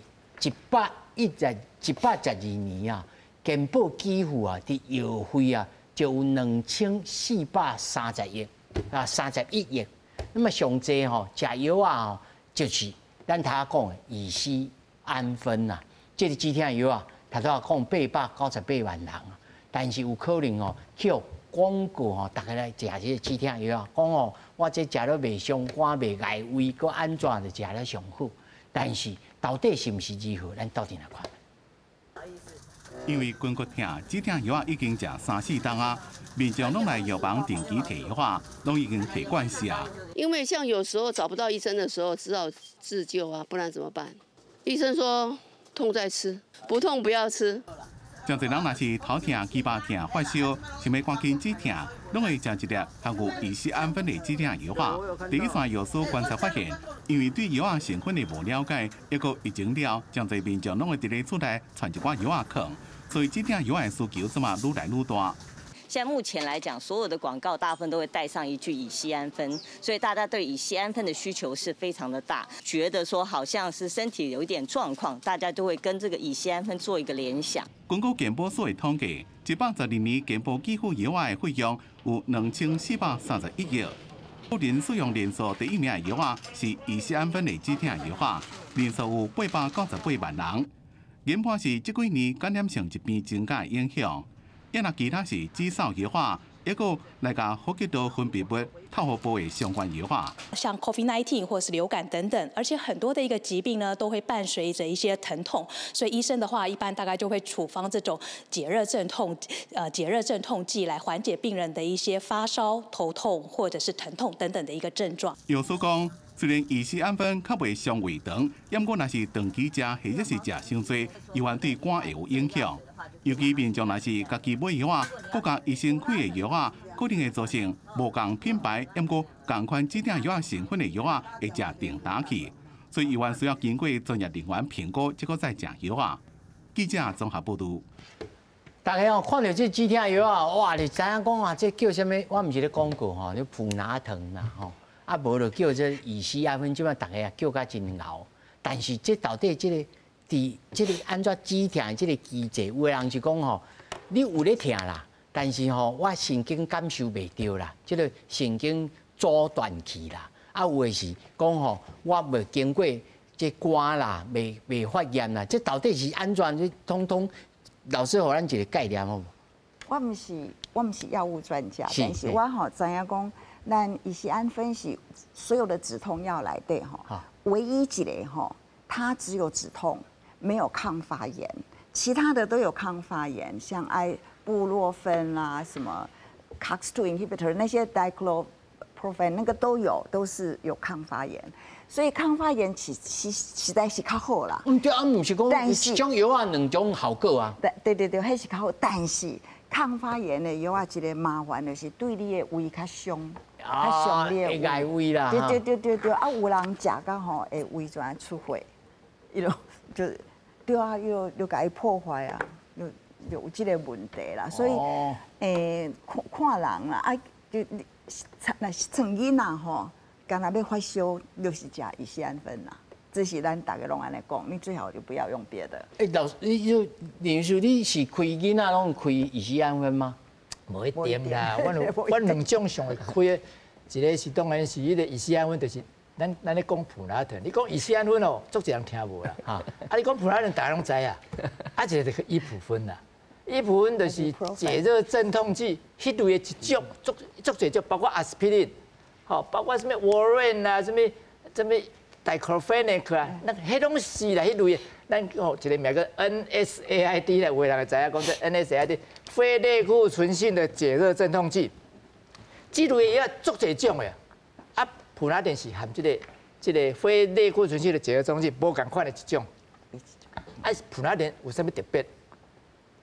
，112年啊，健保給付啊，佇藥費啊，就有2430億啊，31億。那麼上濟吼，食藥仔吼，就是咱頭仔講的乙酰胺酚啊，這個止痛藥仔，頭拄仔講898萬人，但是有可能哦，去予廣告吼，逐家來食這個止痛藥仔，講哦，我這食了袂傷肝、袂礙胃，閣按怎就食了上好。但是到底是毋是如何，咱鬥陣來看。因為顴骨痛，止痛藥仔已經食三四冬啊，民眾攏來藥房定期提藥仔，攏已經提慣勢啊。因為像有時候找不到醫生的時候，只好自救啊，不然怎麼辦？醫生說痛再吃，不痛不要吃。真濟人若是頭痛、肩膀痛、發燒，想欲趕緊止痛，攏會食一粒含有乙酰胺酚的止痛藥仔。第一線藥師觀察發現，因為對藥仔成分的無了解，抑閣疫情了，真濟民眾攏會佇咧厝內賰一寡藥仔囥，所以止痛藥仔的需求這馬愈來愈大。現在目前來講，所有的廣告大部分都會帶上一句乙酰胺酚，所以大家對乙酰胺酚的需求是非常的大，覺得說好像是身體有一點狀況，大家都會跟這個乙酰胺酚做一個聯想。根據健保署的統計，112年健保給付藥仔的費用有2431億。個人使用人數第一名的藥仔是乙酰胺酚的止痛藥仔，人數有898萬人。研判是這幾年感染性疾病增加的影響。抑若其他是止嗽藥仔，抑閣來共呼吸道分泌物透予部的相關藥仔，像 COVID-19 或是流感等等，而且很多的一個疾病呢，都會伴隨着一些疼痛，所以醫生的話，一般大概就會處方這種解熱鎮痛劑來緩解病人的一些發燒、頭痛或者是疼痛等等的一個症狀。藥師講，雖然乙酰胺酚較袂傷胃腸，毋過若是長期食或者是食傷濟，猶原對肝會有影響。尤其民眾若是家己買藥仔，閣共醫生開的藥仔，可能會造成無仝品牌，毋過仝款止痛藥仔成分的藥仔會食重擔去，所以猶原需要經過專業人員評估，才閣再食藥仔。記者綜合報導。大家哦，看著這止痛藥仔，哇！你知影講啊，這叫啥物？我毋是咧廣告吼，你普拿疼啦吼，啊無就叫這乙酰胺酚，這擺逐家也叫甲真𠢕。但是這到底這個佇這個按怎止痛的這個機制，有的人是講吼，你有咧疼啦，但是吼我神經感受袂著啦，這個神經阻斷去啦。啊，有的是講吼，我袂經過這肝啦，袂發炎啦，這到底是按怎？這統統老師予咱一個概念好無？我毋是藥物專家，但是我吼知影講，咱乙酰胺酚是所有的止痛藥內底吼，唯一一個吼，它只有止痛，沒有抗發炎，其他的都有抗發炎，像艾布洛芬啦，什麼 COX-2 inhibitor 那些 dicloprofen 那個都有，都是有抗發炎。所以抗發炎其實在是較好啦。毋對啊，毋是講一種藥仔兩種效果啊。對對對對，彼是較好，但是抗發炎的藥仔一個麻煩就是對你的胃較傷。较上烈，会碍胃啦。对对对对对，啊，有人食到吼会胃全出血，伊就就对啊，伊就就共伊破坏啊，就就有这个问题啦。所以，看看人啦，啊，就你若是像囡仔吼，干焦欲发烧，就是食乙酰氨酚啦。这是咱逐个攏按呢讲，你最好就不要用别的。欸，老师，你就林医师，你是开囡仔攏开乙酰氨酚吗？無一定啦，阮有阮兩種上會開的，一個是當然是彼個乙酰氨酚，就是咱咧講普拿疼。你講乙酰氨酚哦，足濟人聽無啦。啊，你講普拿疼，大家攏知啊。啊，一個就是依普芬啦，依普芬就是解熱鎮痛劑，彼類的一種，足足濟種，包括阿司匹林，吼，包括啥物沃瑞啊，啥物啥物 diclofenac 啊，那彼攏是啦，彼類的。咱吼一個名叫 NSAID 啦，有的人會知影講這 NSAID 非類固醇性的解熱鎮痛劑，這類藥足濟種的。啊，普拿疼是含這個非類固醇性的解熱鎮痛劑無仝款的一種。啊，普拿疼有啥物特別？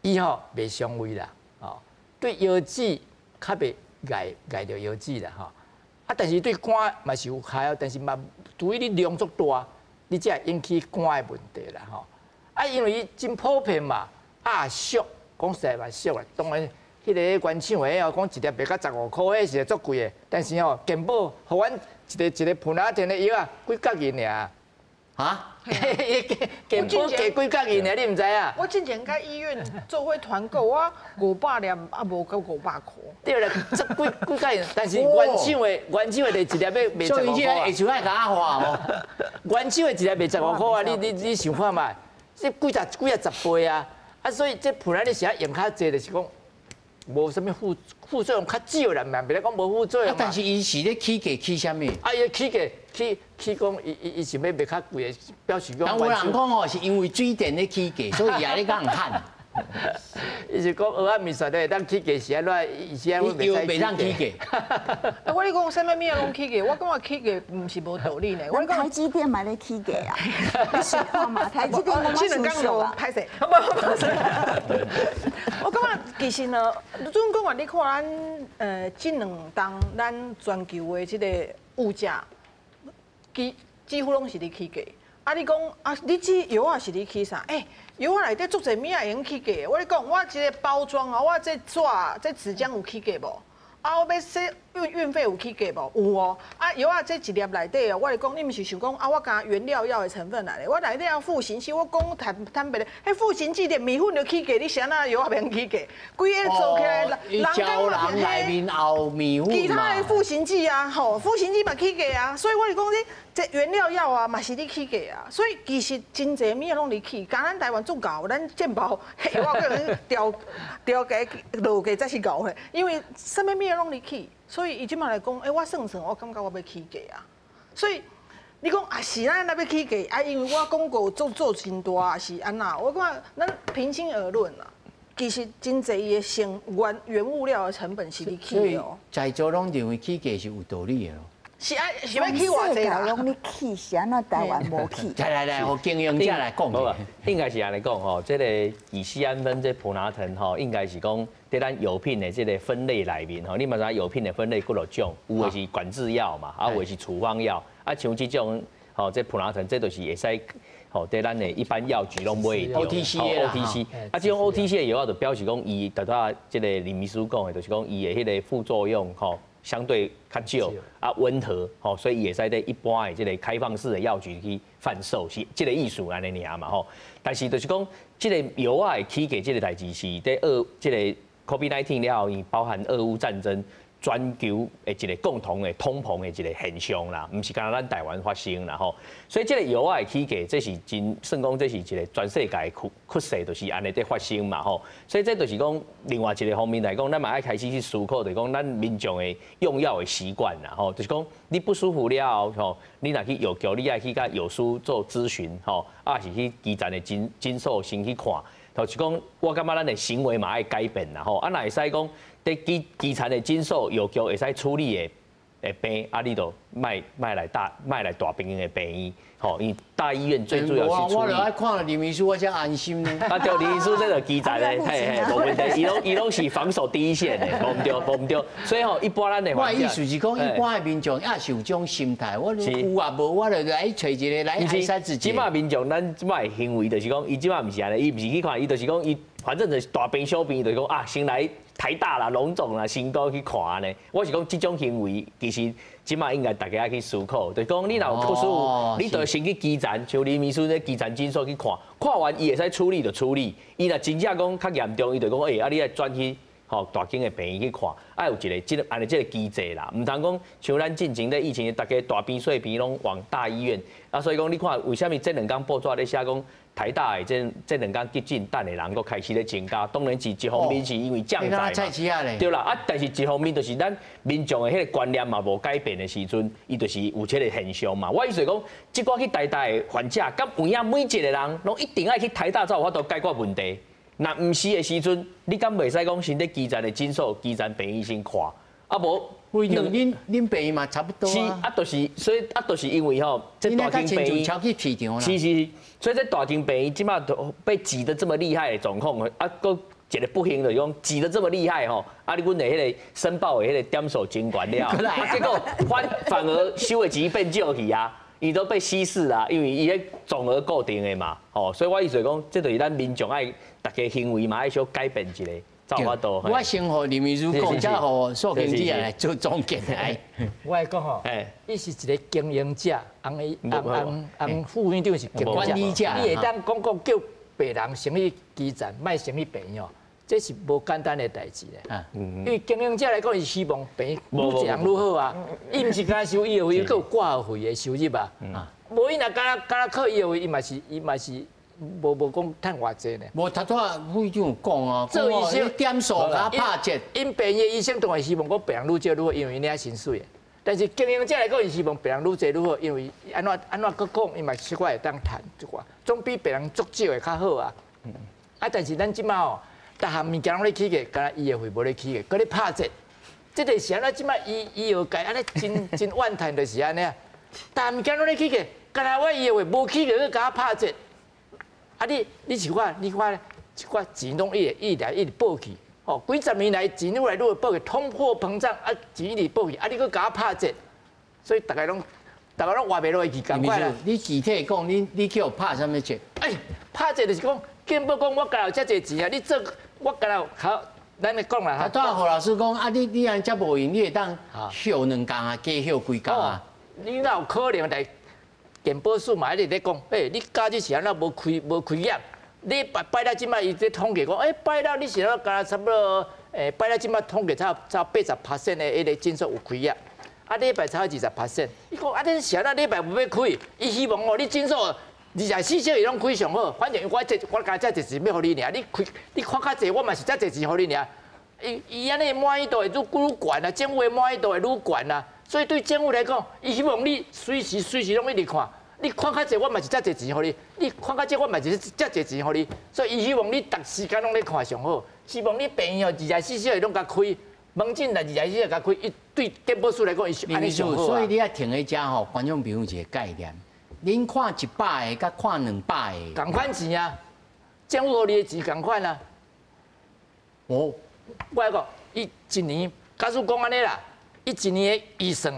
伊吼袂傷胃啦，哦，對腰子較袂礙礙著腰子啦，吼。啊，但是對肝嘛是有效，但是嘛，除非你量足大，你才會引起肝的問題啦，吼。啊，因為伊真普遍嘛，啊俗，講實在嘛俗啦。當然，彼個原廠的哦，講一粒賣到15箍，彼是足貴的。但是吼，健保予阮一個一個普拿疼的藥啊，幾角銀爾。啊？健保加幾角銀爾，你毋知啊？我之前佮醫院做伙團購，我500粒啊，無夠500箍。對啦，這幾幾角銀，但是原廠的就一粒欲賣十五箍啊。下次愛共我畫無？原廠的一粒賣十五箍啊，你想看覓？這幾十幾啊十倍啊！啊，所以這普拿疼是愛用較濟，就是講無啥物副作用較少啦，嘛袂咧講無副作用。但是伊是咧起價起啥物？啊，伊起價起起講，伊是欲賣較貴的，表示講。但有人講哦，是因為水電咧起價，所以也咧共喊。伊是講蚵仔麵線咧，當起價是按怎？伊是按怎袂當起價？啊，我咧講啥物物仔攏起價，我感覺起價毋是無道理呢。我台積電嘛咧起價啊！你想看嘛？台積電我這兩工就歹勢，我感覺其實呢，總講話你看咱這兩冬咱全球的這個物價，幾乎攏是咧起價。啊！你講啊，你這藥仔是咧起啥？欸，藥仔內底足濟物仔會用起價。我咧講，我這個包裝啊，我這紙、這紙漿有起價無？啊，我欲說運費有起價無？有哦。啊，藥仔這一粒內底哦，我咧講，你毋是想講啊？我加原料藥的成分來咧，我內底有賦形劑，我講坦坦白咧，彼賦形劑連麵粉都起價，你是按怎藥仔袂起價？規个做起來，人膠囊內面後麵粉其他的賦形劑啊，吼，賦形劑嘛起價啊，所以我是講你這原料藥啊嘛是咧起價啊，所以其實真濟物仔攏咧起，敢咱台灣足𠢕，咱健保藥仔閣調調價落價才是𠢕的，因為啥物物仔攏咧起，所以伊這馬來講，欸，我算算，我感覺我欲起價啊，所以你講啊是咱若欲起價啊，因為我廣告做做真大，是按怎？我感覺咱平心而論啊。其實真濟伊的成原物料的成本是咧起的哦。在座攏認為起價是有道理的咯。是啊，是欲起偌濟啦？攏咧起，是按怎台灣無起？來來來，予經營者來講。無啊，應該是按呢講吼，這個乙酰氨酚這普拿疼吼，應該是講佇咱藥品的這個分類內面吼，你嘛知影藥品的分類幾落種，有的是管制藥嘛，啊有的是處方藥，啊像這種吼，這普拿疼這就是會使。吼，佇咱的一般藥局攏買會著 OTC 的 OTC，啊，這種 OTC 的藥仔就表示講，伊拄才這個林醫師講的，就是講伊的彼個副作用吼相對較少，啊溫和吼，所以伊會使佇一般的這個開放式的藥局去販售，是這個意思按呢爾嘛吼。但是就是講，這個藥仔的起價這個代誌是佇俄這個 COVID-19 了後，伊包含俄烏戰爭。全球的一個共同的通膨的一個現象啦，毋是干焦咱台灣發生啦吼，所以這個藥仔的起價，這是真算講這是一個全世界的趨勢，就是按呢佇發生嘛吼。所以這就是講另外一個方面來講，咱嘛愛開始去思考，就是講咱民眾的用藥的習慣啦吼，就是講你不舒服了後吼，你若去藥局，你愛去共藥師做諮詢吼，啊是去基層的診所先去看，就是講我感覺咱的行為嘛愛改變啦吼，啊若會使講。佇基層的診所藥局會使處理的病，啊，你就莫來大病院的病院，吼，因為大醫院最主要是處理。我就愛看林醫師，我才安心呢。啊，對，林醫師這就基層的，嘿嘿，無問題，伊攏是防守第一線的，無毋對，無毋對。所以吼，一般咱的，我的意思是講，一般的民眾也是有這種心態，我有啊無，我就來揣一個來愛使自己。這馬民眾，咱這馬的行為就是講，伊這馬毋是按呢，伊毋是去看，伊就是講，伊反正就是大病小病，就是講啊，先來台大啦、榮總啦、成都去看呢。我是講這種行為，其實這馬應該大家愛去思考，就是講你若有不舒服，你就先去基層，像林醫師咧基層診所去看，看完伊會使處理就處理。伊若真正講較嚴重，伊就講欸，啊你愛轉去吼大間的病院去看，愛有一個這個按呢這個機制啦，毋通講像咱進前咧疫情，大家大病細病攏往大醫院，啊所以講你看為啥物這兩工報紙咧寫講台大的這兩工急診等的人閣開始咧增加，當然是一方面是因為降載嘛，對啦，啊但是一方面就是咱民眾的彼個觀念嘛無改變的時陣，伊就是有這個現象嘛。我意思講，這寡去台大的患者，敢有影每一個人攏一定愛去台大才有法度解決問題。若毋是的時陣，你敢袂使講先佇基層的診所、基層病醫生看，啊無，恁病院嘛差不多是啊，就是所以啊，就是因為吼，這大間病院超級市場啦。是是，所以這大間病院這馬都被擠得這麼厲害的狀況，啊，閣一個不幸就是講擠得這麼厲害吼，啊，你阮的彼個申報的彼個點數真懸了，啊，結果反而收的錢變少去啊。伊都被稀釋啦，因為伊彼總額固定的嘛，吼，所以我意思講，這就是咱民眾愛大家行為嘛，愛小改變一下，才有法度。我先予林醫師講，才予素卿姐來做總結來。我來講吼，伊是一個經營者，翁翁翁副院長是經營者，你會當講講叫病人先去基層，莫先去病院。這是無簡單的代誌咧，因為經營者來講，伊希望病院愈濟人愈好啊。伊毋是干焦收醫藥費，閣有掛號費的收入啊。無伊若干焦靠醫藥費，伊嘛是無講趁偌濟呢。無頭拄仔副院長有講啊，做醫生點數共拍折。𪜶病院的醫生當然希望講病人愈少愈好，因為𪜶領薪水的。但是經營者來講，伊希望病人愈濟愈好，因為按怎按怎閣講，伊嘛小可會當趁一寡，總比病人足少的較好啊。啊，但是咱這馬吼，逐項物件攏咧起價，干焦醫藥費無咧起價，閣咧拍折，這個是按怎？這馬醫藥界按呢真真怨嘆，就是按呢啊。逐項物件攏咧起價，干焦我醫藥費無起價，閣共我拍折。啊你你是看你看這寡錢攏一直一直一直報去，吼幾十年來錢愈來愈報去，通貨膨脹啊錢一直報去，啊你閣共我拍折，所以逐家攏活袂落去，仝款啦。你具體講，你叫拍啥物折？欸，拍折就是講，健保講我敢有遮濟錢啊，你做我敢有較，咱來講啦。啊，拄仔何老師講，啊，你按遮無閒，你會當歇兩工啊，加歇幾工啊？你哪有可能來健保署嘛？一直咧講，欸，你假日是按怎無開業？你拜拜六這擺伊咧統計講，欸，拜六你是按怎敢若差不多？欸，拜六這擺統計差80% 的彼個診所有開業，啊，禮拜差20%。伊講啊，你是按怎禮拜無欲開？伊希望哦，你診所24小時攏開上好，反正我這我敢遮濟錢欲予你爾，你開你看較濟，我嘛是遮濟錢予你爾。伊伊按呢滿意度會愈愈懸啊，政府的滿意度會愈懸啊。所以對政府來講，伊希望你隨時隨時攏一直看，你看較濟，我嘛是遮濟錢予你；你看較少，我嘛是遮濟錢予你。所以伊希望你逐時間攏咧看上好，希望你病院哦24小時攏共開，門診也24小時共開。伊對健保署來講，伊是按呢上好啊。所以你愛停佇遮吼，觀眾朋友一個概念。恁看100個，佮看200個，仝款錢啊！政府予你的錢仝款啊！哦，我來講，伊一年，假使講按呢啦，伊一年的預算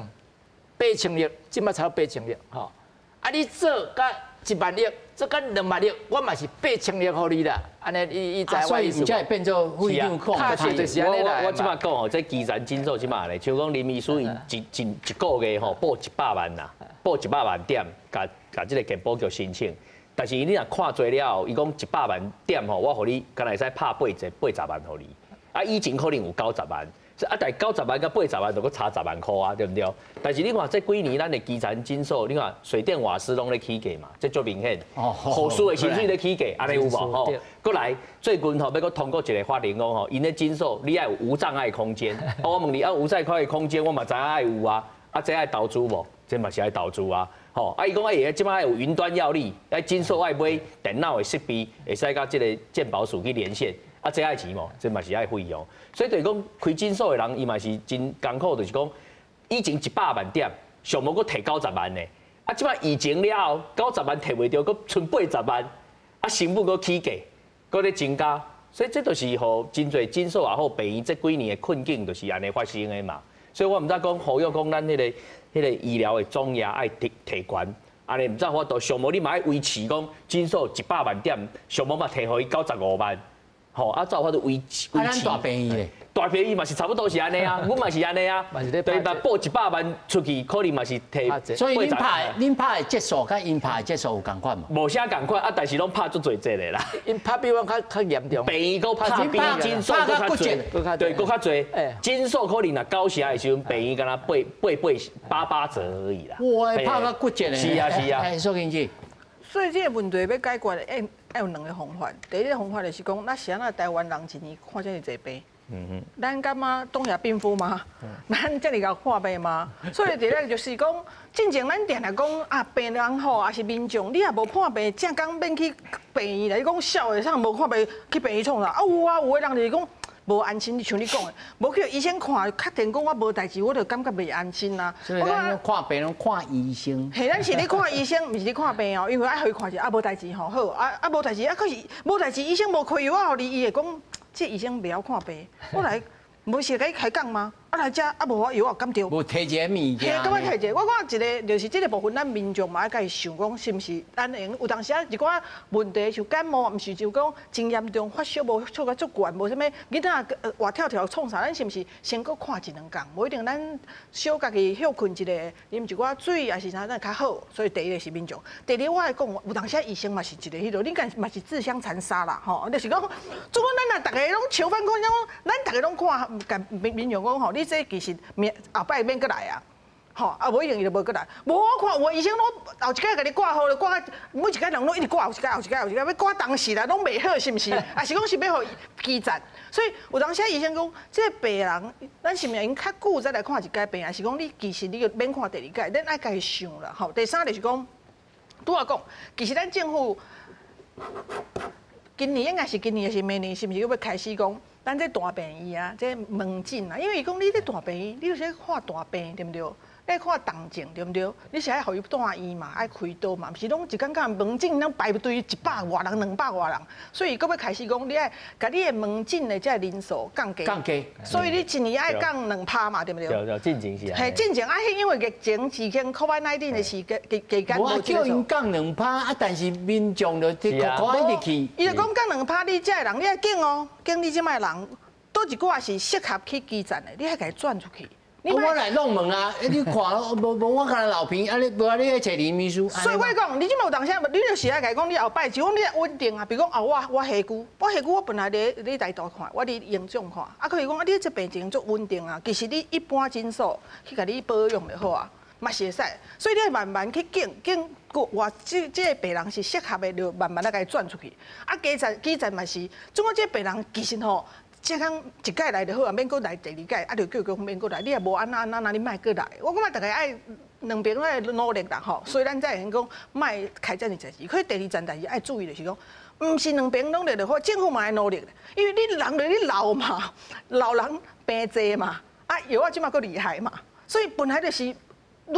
8000億，這馬差8000億吼。啊，你做甲1萬億，做甲2萬億，我嘛是8000億予你啦。按呢，你知我意思無？所以才會變做副院長講的。就是按呢啦。我這馬講吼，這基層診所這馬咧，像講林醫師伊一個月吼報100萬啦，報100萬點，共這個健保局申請。但是你若看濟了後，伊講100萬點吼，我予你敢若會使拍八折，80萬予你。啊，以前可能有90萬，啊，但90萬佮80萬就閣差10萬塊啊，對毋對？但是你看這幾年咱的基層診所，你看水電瓦斯攏咧起價嘛，這足明顯。護士的薪水咧起價，按呢有無吼？閣來最近吼欲閣通過一個法令講吼，𪜶的診所你愛有無障礙空間。我問你啊，無障礙空間，我嘛知影愛有啊，啊，這愛投資無？這嘛是愛投資啊。吼，啊，伊講愛這擺愛有雲端藥歷，愛診所愛買電腦的設備，會使佮這個健保署去連線。啊，這愛錢無？這嘛是愛費用。所以就是講開診所的人，伊嘛是真艱苦，就是講以前100萬點，上無閣提90萬呢。啊，這擺疫情了後，九十萬提袂著，閣賰80萬，啊，成本閣起價，閣咧增加，所以這就是予真濟診所也好，病院這幾年的困境就是按呢發生的嘛。所以我毋知講呼籲講咱彼個醫療的總額愛提提懸，按呢毋知法度，上無你嘛愛維持講診所100萬點，上無嘛提予伊95萬。吼，啊，才有法度維持。啊，咱大病院咧，大病院嘛是差不多是按呢啊，阮嘛是按呢啊，對嘛，報100萬出去，可能嘛是提。所以恁拍的節數佮𪜶拍的節數有仝款無？無啥仝款啊，但是攏拍足濟節的啦。𪜶拍比阮較嚴重。病院閣拍比診所閣較濟，對，閣較濟。診所可能若9成的時陣，病院敢若八八八八八折而已啦。哇，拍甲骨折咧。是啊是啊。哎，蘇經濟。所以這個問題欲解決，愛有兩个方法。第一个方法就是講，咱是按怎台灣人一年看遮爾濟病？咱感覺東亞病夫嗎？咱遮爾𠢕看病嗎？所以第二個就是講，進前咱定定講啊，病人吼，抑是民眾，你若無破病，正工免去病院啦。你講痟的，啥無看病去病院創啥？啊有啊，有的人就是講。無安心，像你講的，無去醫生看，確定講我無代誌，我就感覺袂安心啦。所以咱看病攏看醫生。嘿，咱是咧看醫生，毋是咧看病哦，因為愛予伊看者啊，無代誌吼，好啊啊無代誌啊，可是無代誌，醫生無開藥啊，予你，伊會講，這醫生袂曉看病，我來無是共你開講嗎？啊來遮啊無我藥啊敢著？無提一个物件。嘿，感覺提一个，我看一个就是這个部分，咱民眾嘛愛家己想講，是毋是咱會用有當時啊一寡問題，像感冒，毋是就講真嚴重，發燒無出甲足懸，無啥物囡仔活跳跳創啥，咱是毋是先閣看一兩工？無一定咱小家己歇睏一下，啉一寡水，抑是啥，咱較好。所以第一个是民眾，第二我會講，有當時啊醫生嘛是一个彼落，恁敢嘛是自相殘殺啦，吼，就是講，總講咱若逐个攏笑翻講，咱逐个攏看，共民眾講吼。你這其實免後擺免閣來啊，吼啊無一定伊就無閣來。無我看有的醫生攏後一擺共你掛號咧，掛每一擺人攏一直掛後一擺後一擺後一擺，欲掛當時啦，攏袂好是毋是？抑是講是欲予基層？所以有當時醫生講，這個病人，咱是毋是用較久才來看一擺病，抑是講你其實你就免看第二擺，咱愛家己想啦，吼。第三就是講，拄仔講，其實咱政府今年應該是今年，抑是明年，是毋是閣欲開始講？咱這大病院啊，這門診啊，因為伊講你這大病院，你就是看大病對毋對？你看重症對毋對？你是愛予伊住院嘛，愛開刀嘛，毋是攏一工工門診攏排隊100外人、200外人，所以閣欲開始講，你愛共你的門診的這人數降低，降低。所以你一年愛降2%嘛，對毋對？對對，進前是。嘿，進前啊，因為疫情期間，COVID-19 的時間期間。我叫𪜶降2%啊，但是民眾就這苦苦一直去。伊就講降兩趴，你這个人你愛揀哦，揀你這擺人，佗一寡是適合去基層的，你愛共伊轉出去。我來弄問啊，你看無無我敢若老平，啊你無啊你愛揣林秘書。所以我講，你這擺有當時，你就是愛共伊講，你後擺就講你穩定啊。比如講啊，我下區，我下區我本來佇台大看，我佇榮總看，啊，可是講啊，你這病情足穩定啊，其實你一般診所去共你保養就好啊，嘛是會使。所以你慢慢去揀揀，我這個病人是適合的，就慢慢仔共伊轉出去。啊，基層基層嘛是，總講這個病人其實吼。這工一擺來就好啊，免閣來第二擺，啊，就叫伊講免閣來。你若無按怎按怎，你莫閣來。我感覺逐个愛兩邊攏愛努力啦吼，所以咱才會講莫開遮爾濟錢。可是第二層代誌愛注意就是講，毋是兩邊努力就好，政府嘛愛努力，因為你人就咧老嘛，老人病濟嘛，啊藥仔這馬閣厲害嘛，所以本來就是愈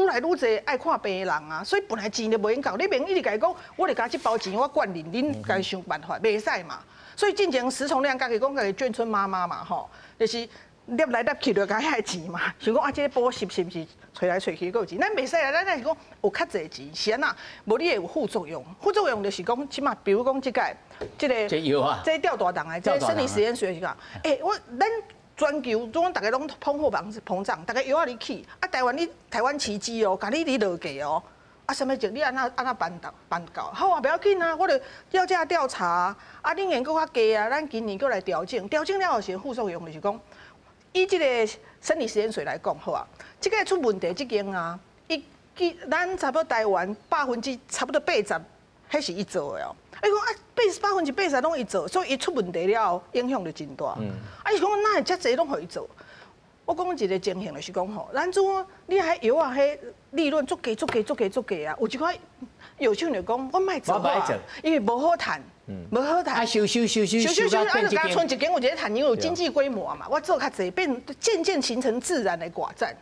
來愈濟愛看病的人啊，所以本來錢就袂用夠，你袂用一直共伊講，我就共這包錢我管恁，恁家己想辦法，袂使嘛。所以進前石崇良家己講家己眷村媽媽嘛吼，就是捏來捏去就共遐錢嘛，想講啊，這個補習是毋是揣來揣去閣有錢？咱袂使啊，咱是講有較濟錢，是按怎？無你會有副作用，副作用就是講，這馬比如講這個這個這藥啊，這吊大檔的，這生理食鹽水是講，欸，我咱全球總逐个攏通貨膨脹，逐个藥仔咧起，啊台灣你台灣奇蹟哦，共你咧落價哦。啊，啥物症？你按怎按怎辦到辦到？好啊，袂要緊啊，我著要這調查啊，恁研閣較低啊，咱今年閣來調整，調整了後是副作用，就是講，以這個生理食鹽水來講，好啊，這個出問題這間啊，伊咱差不多台灣差不多80%，彼是伊做的哦。伊講啊，80%攏伊做，所以伊出問題了後，影響就真大。啊，伊講哪會遮濟攏予伊做？我講一個情形就是講吼，咱做你彼藥仔，彼利潤足低足低足低足低啊！有一寡藥廠就講，我莫做啊，因為無好趁，無好趁。啊，收收收收收收，啊，就共賰一間有一个趁，因為有經濟規模嘛，我做較濟，變漸漸形成自然的寡占。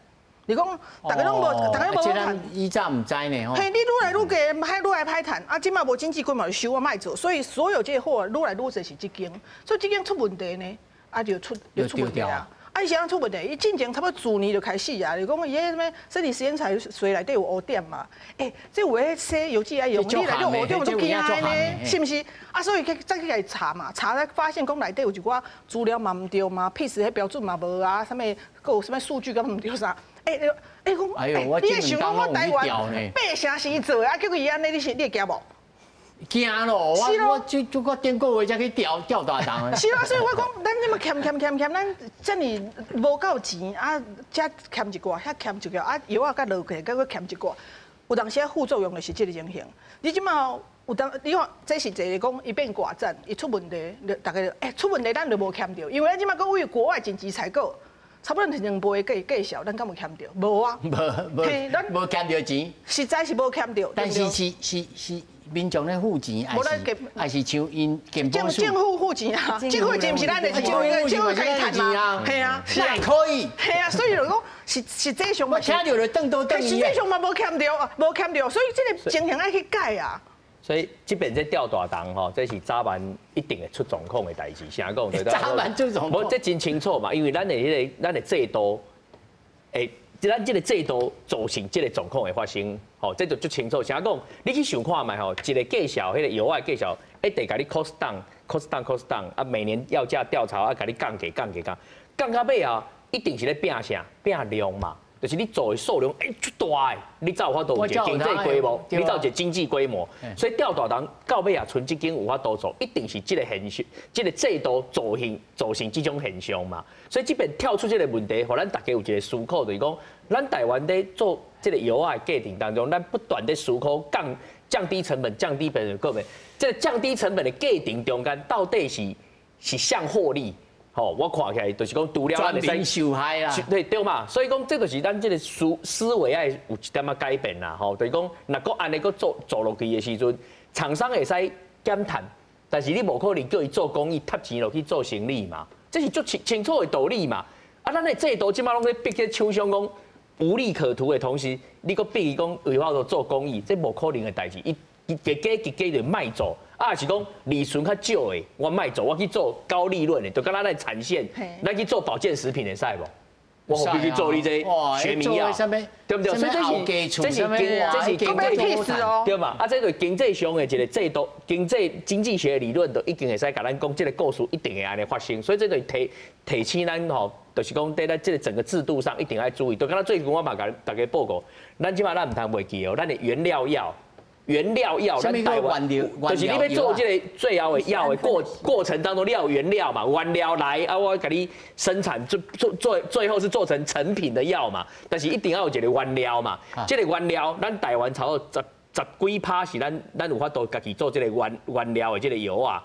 你讲，大家拢无，大家拢无趁。以前毋知呢吼。嘿，你愈来愈低，歹愈来歹趁。啊，这马无经济规模就收我莫做，所以所有这个货愈来愈济是这间，所以这间出问题呢，啊就出问题啊。啊，伊是按怎出问题？伊进前差不多去年就开始啊，就讲伊彼啥物身体实验水内底有污点嘛。欸，这有的洗药剂爱用，你内底污点就惊的呢，是毋是？啊，所以去再去共伊查嘛，查才发现讲内底有一寡资料嘛毋对嘛，PIS 彼标准嘛无啊，啥物阁有啥物数据敢毋对啥？欸欸，讲，欸，你会想讲我台湾八成是伊做的，啊，结果伊按呢，你会惊无？惊咯！我这这个顶个月才去吊吊大档。是啊，所以我讲，咱这么欠欠欠欠，咱遮尔无够钱啊，遮欠一寡，遐欠一寡，啊药仔佮落去，阁欠一寡。有当时副作用就是这个情形。你这马有当，你看这是一个讲伊变寡占，伊出问题，大家欸出问题，咱就无欠著，因为咱这马阁为国外紧急采购，差不多是两倍的价数，咱敢有欠著？无啊，无无，无欠著钱，实在是无欠著。但是是是是。民众咧付钱，还是像𪜶健保政府付钱啊，政府钱毋是咱的，是政府政府家己趁嘛，嘿啊，那可以，嘿啊，所以就讲是实际上我听著就转倒转实际上嘛无欠著，无欠著，所以这个情形爱去改啊。所以这边这吊大档吼，这是早晚一定会出状况的代志。啥讲？早晚出状况。无，这真清楚嘛，因为咱的彼个咱的制度，欸，咱这个制度造成这个状况的发生，吼，这就足清楚。啥讲？你去想看觅吼，一个介绍，彼个药仔介绍，一直共你 cost down，cost down，cost down，啊，每年药价调查啊，共你降价、降价、降，降到尾啊，一定是咧拼啥？拼量嘛，就是你做的数量欸足大的，你才有法度有一个经济规模，你才有一个经济规模。所以吊大档到尾啊，賰这间有法度做，一定是这个现象，这个制度造成这种现象嘛。所以这边跳出这个问题，予咱大家有一个思考，就是讲，咱台湾咧做这个药仔的过程当中，咱不断咧思考降低成本、降低本各面，这个降低成本的过程中间，到底是啥获利？吼，我看起来就是讲，除了咱会使受害啦，对对嘛，所以讲这就是咱这个思维爱有一点仔改变啦，吼，就是讲，若阁按呢阁做做落去的时阵，厂商会使减趁，但是你无可能叫伊做公益，贴钱落去做生意嘛，这是足清清楚的道理嘛。啊，咱的制度这马拢咧逼这厂商讲无利可图的同时，你阁逼伊讲有法度做公益，这无可能的代志。伊伊加加加加就莫做。啊，是讲利润较少的，我莫做，我去做高利润的，就敢若咱产线，咱去做保健食品会使无？我何必去做你这学名药？对不对？所以这是经济对嘛？啊，这就经济上的一个制度，经济学理论就已经会使共咱讲，这个故事一定会按呢发生。所以这就提醒咱吼，就是讲伫咱这个整个制度上一定爱注意。就敢若最近我嘛共大家报告，咱这马咱毋通袂记哦，咱的原料药。原料药，咱台湾就是你欲做这个最后的药的过程当中，你要有原料嘛，原料来啊，我共你生产做做做，最后是做成成品的药嘛。但是一定要有一个原料嘛，这个原料，咱台湾差不多十几趴是咱有法度家己做这个原料的这个药啊，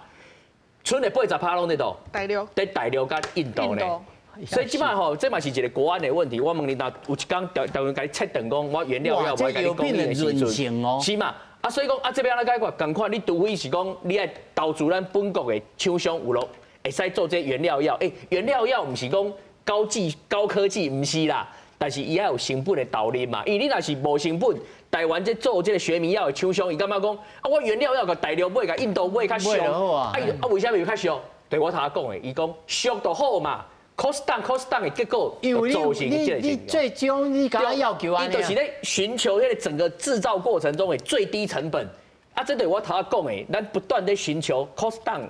賰的80趴拢伫佗？大陆。伫大陆佮印度呢。所以这马吼，这嘛是一个国安的问题。我问你，若有一工台湾共你切断讲，我原料药无共你供应的时阵，是嘛？啊，所以讲啊，这欲按怎解决？仝款，你除非是讲，你爱投资咱本国的厂商有咯，会使做这原料药。欸，原料药毋是讲高科技，毋是啦。但是伊爱有成本的投入嘛。因为你若是无成本，台湾这做这个学名药的厂商，伊感觉讲啊，我原料药共大陆买，共印度买较俗。啊啊，为啥物较俗？对我头仔讲的，伊讲俗就好嘛。cost down cost down 的结果，造成这个你最终你共要求按呢，伊就是咧寻求彼个整个制造过程中的最低成本。啊，这对我头仔讲的，咱不断咧寻求 cost down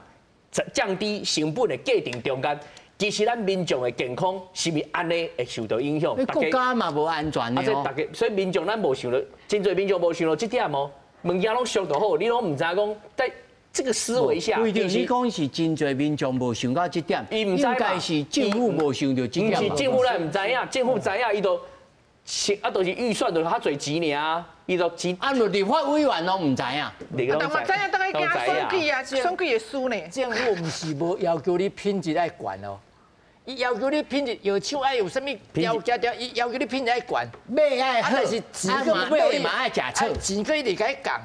降低成本的过程中间，其实咱民众的健康是毋是按呢会受到影响？国家嘛无安全的。啊，这大家所以民众咱无想到，真济民众无想到这点哦。物件拢俗就好，你拢毋知讲在这个思维下，不一定，你讲是真济民众无想到这点，应该是政府无想到这点。毋是政府咱毋知影，政府知影伊都是啊，就是预算就较济钱尔，伊就钱。啊，就立法委员拢毋知影。啊，但嘛知影，当伊惊选举啊，选举会输呢。政府毋是无要求你品质爱悬哦，伊要求你品质药厂爱有啥物条件条，伊要求你品质爱悬，买爱好，但是钱阁买嘛爱食草，钱阁一直共伊降，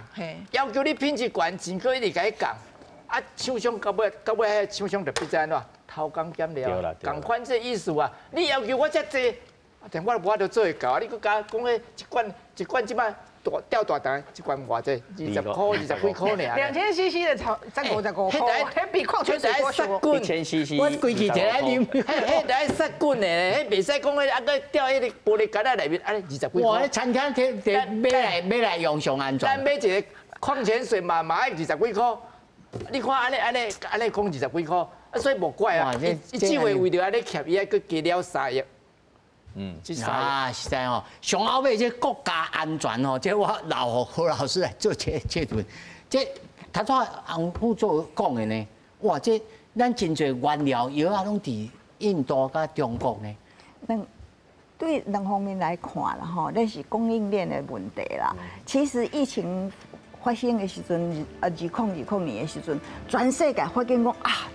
要求你品质悬，钱阁一直共伊降，啊，厂商到尾，彼个厂商就变做按怎？偷工减料，仝款这意思啊！你要求我遮济，但我無法度做會到啊！你閣共講彼一罐一罐這擺大吊大單，一罐偌濟？20塊、20幾塊爾。2000 CC 的才55塊，彼比礦泉水多少？1000 CC。我規氣一來啉，彼彼愛殺菌的，彼袂使講彼啊閣吊彼個玻璃罐仔內面，按呢20幾塊。哇！餐廳摕摕買來買來用上安全。咱買一个礦泉水嘛嘛愛20幾塊，你看按呢按呢按呢講20幾塊，啊所以無怪啊，伊只會為著按呢欠伊愛閣加了3億。啊，實在吼，上後尾這國家安全吼，這我留予何老師來做這這頓。這頭拄洪副座講的呢，哇，這咱真濟原料藥仔攏佇印度佮中國呢。兩對兩方面來看啦，吼，這是供應鏈的問題啦。其實疫情發生的時陣，2020年的時陣，全世界發現講啊，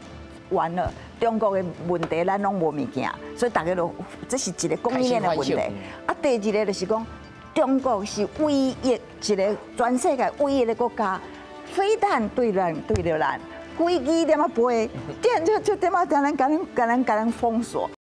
完了，中國的問題咱攏無物件，所以大家都這是一個供應鏈的問題。啊，第二個就是講，中國是唯一一個全世界唯一的國家，飛彈對咱對著咱，飛機點仔飛，電就就點仔點咱共咱共咱共咱封鎖。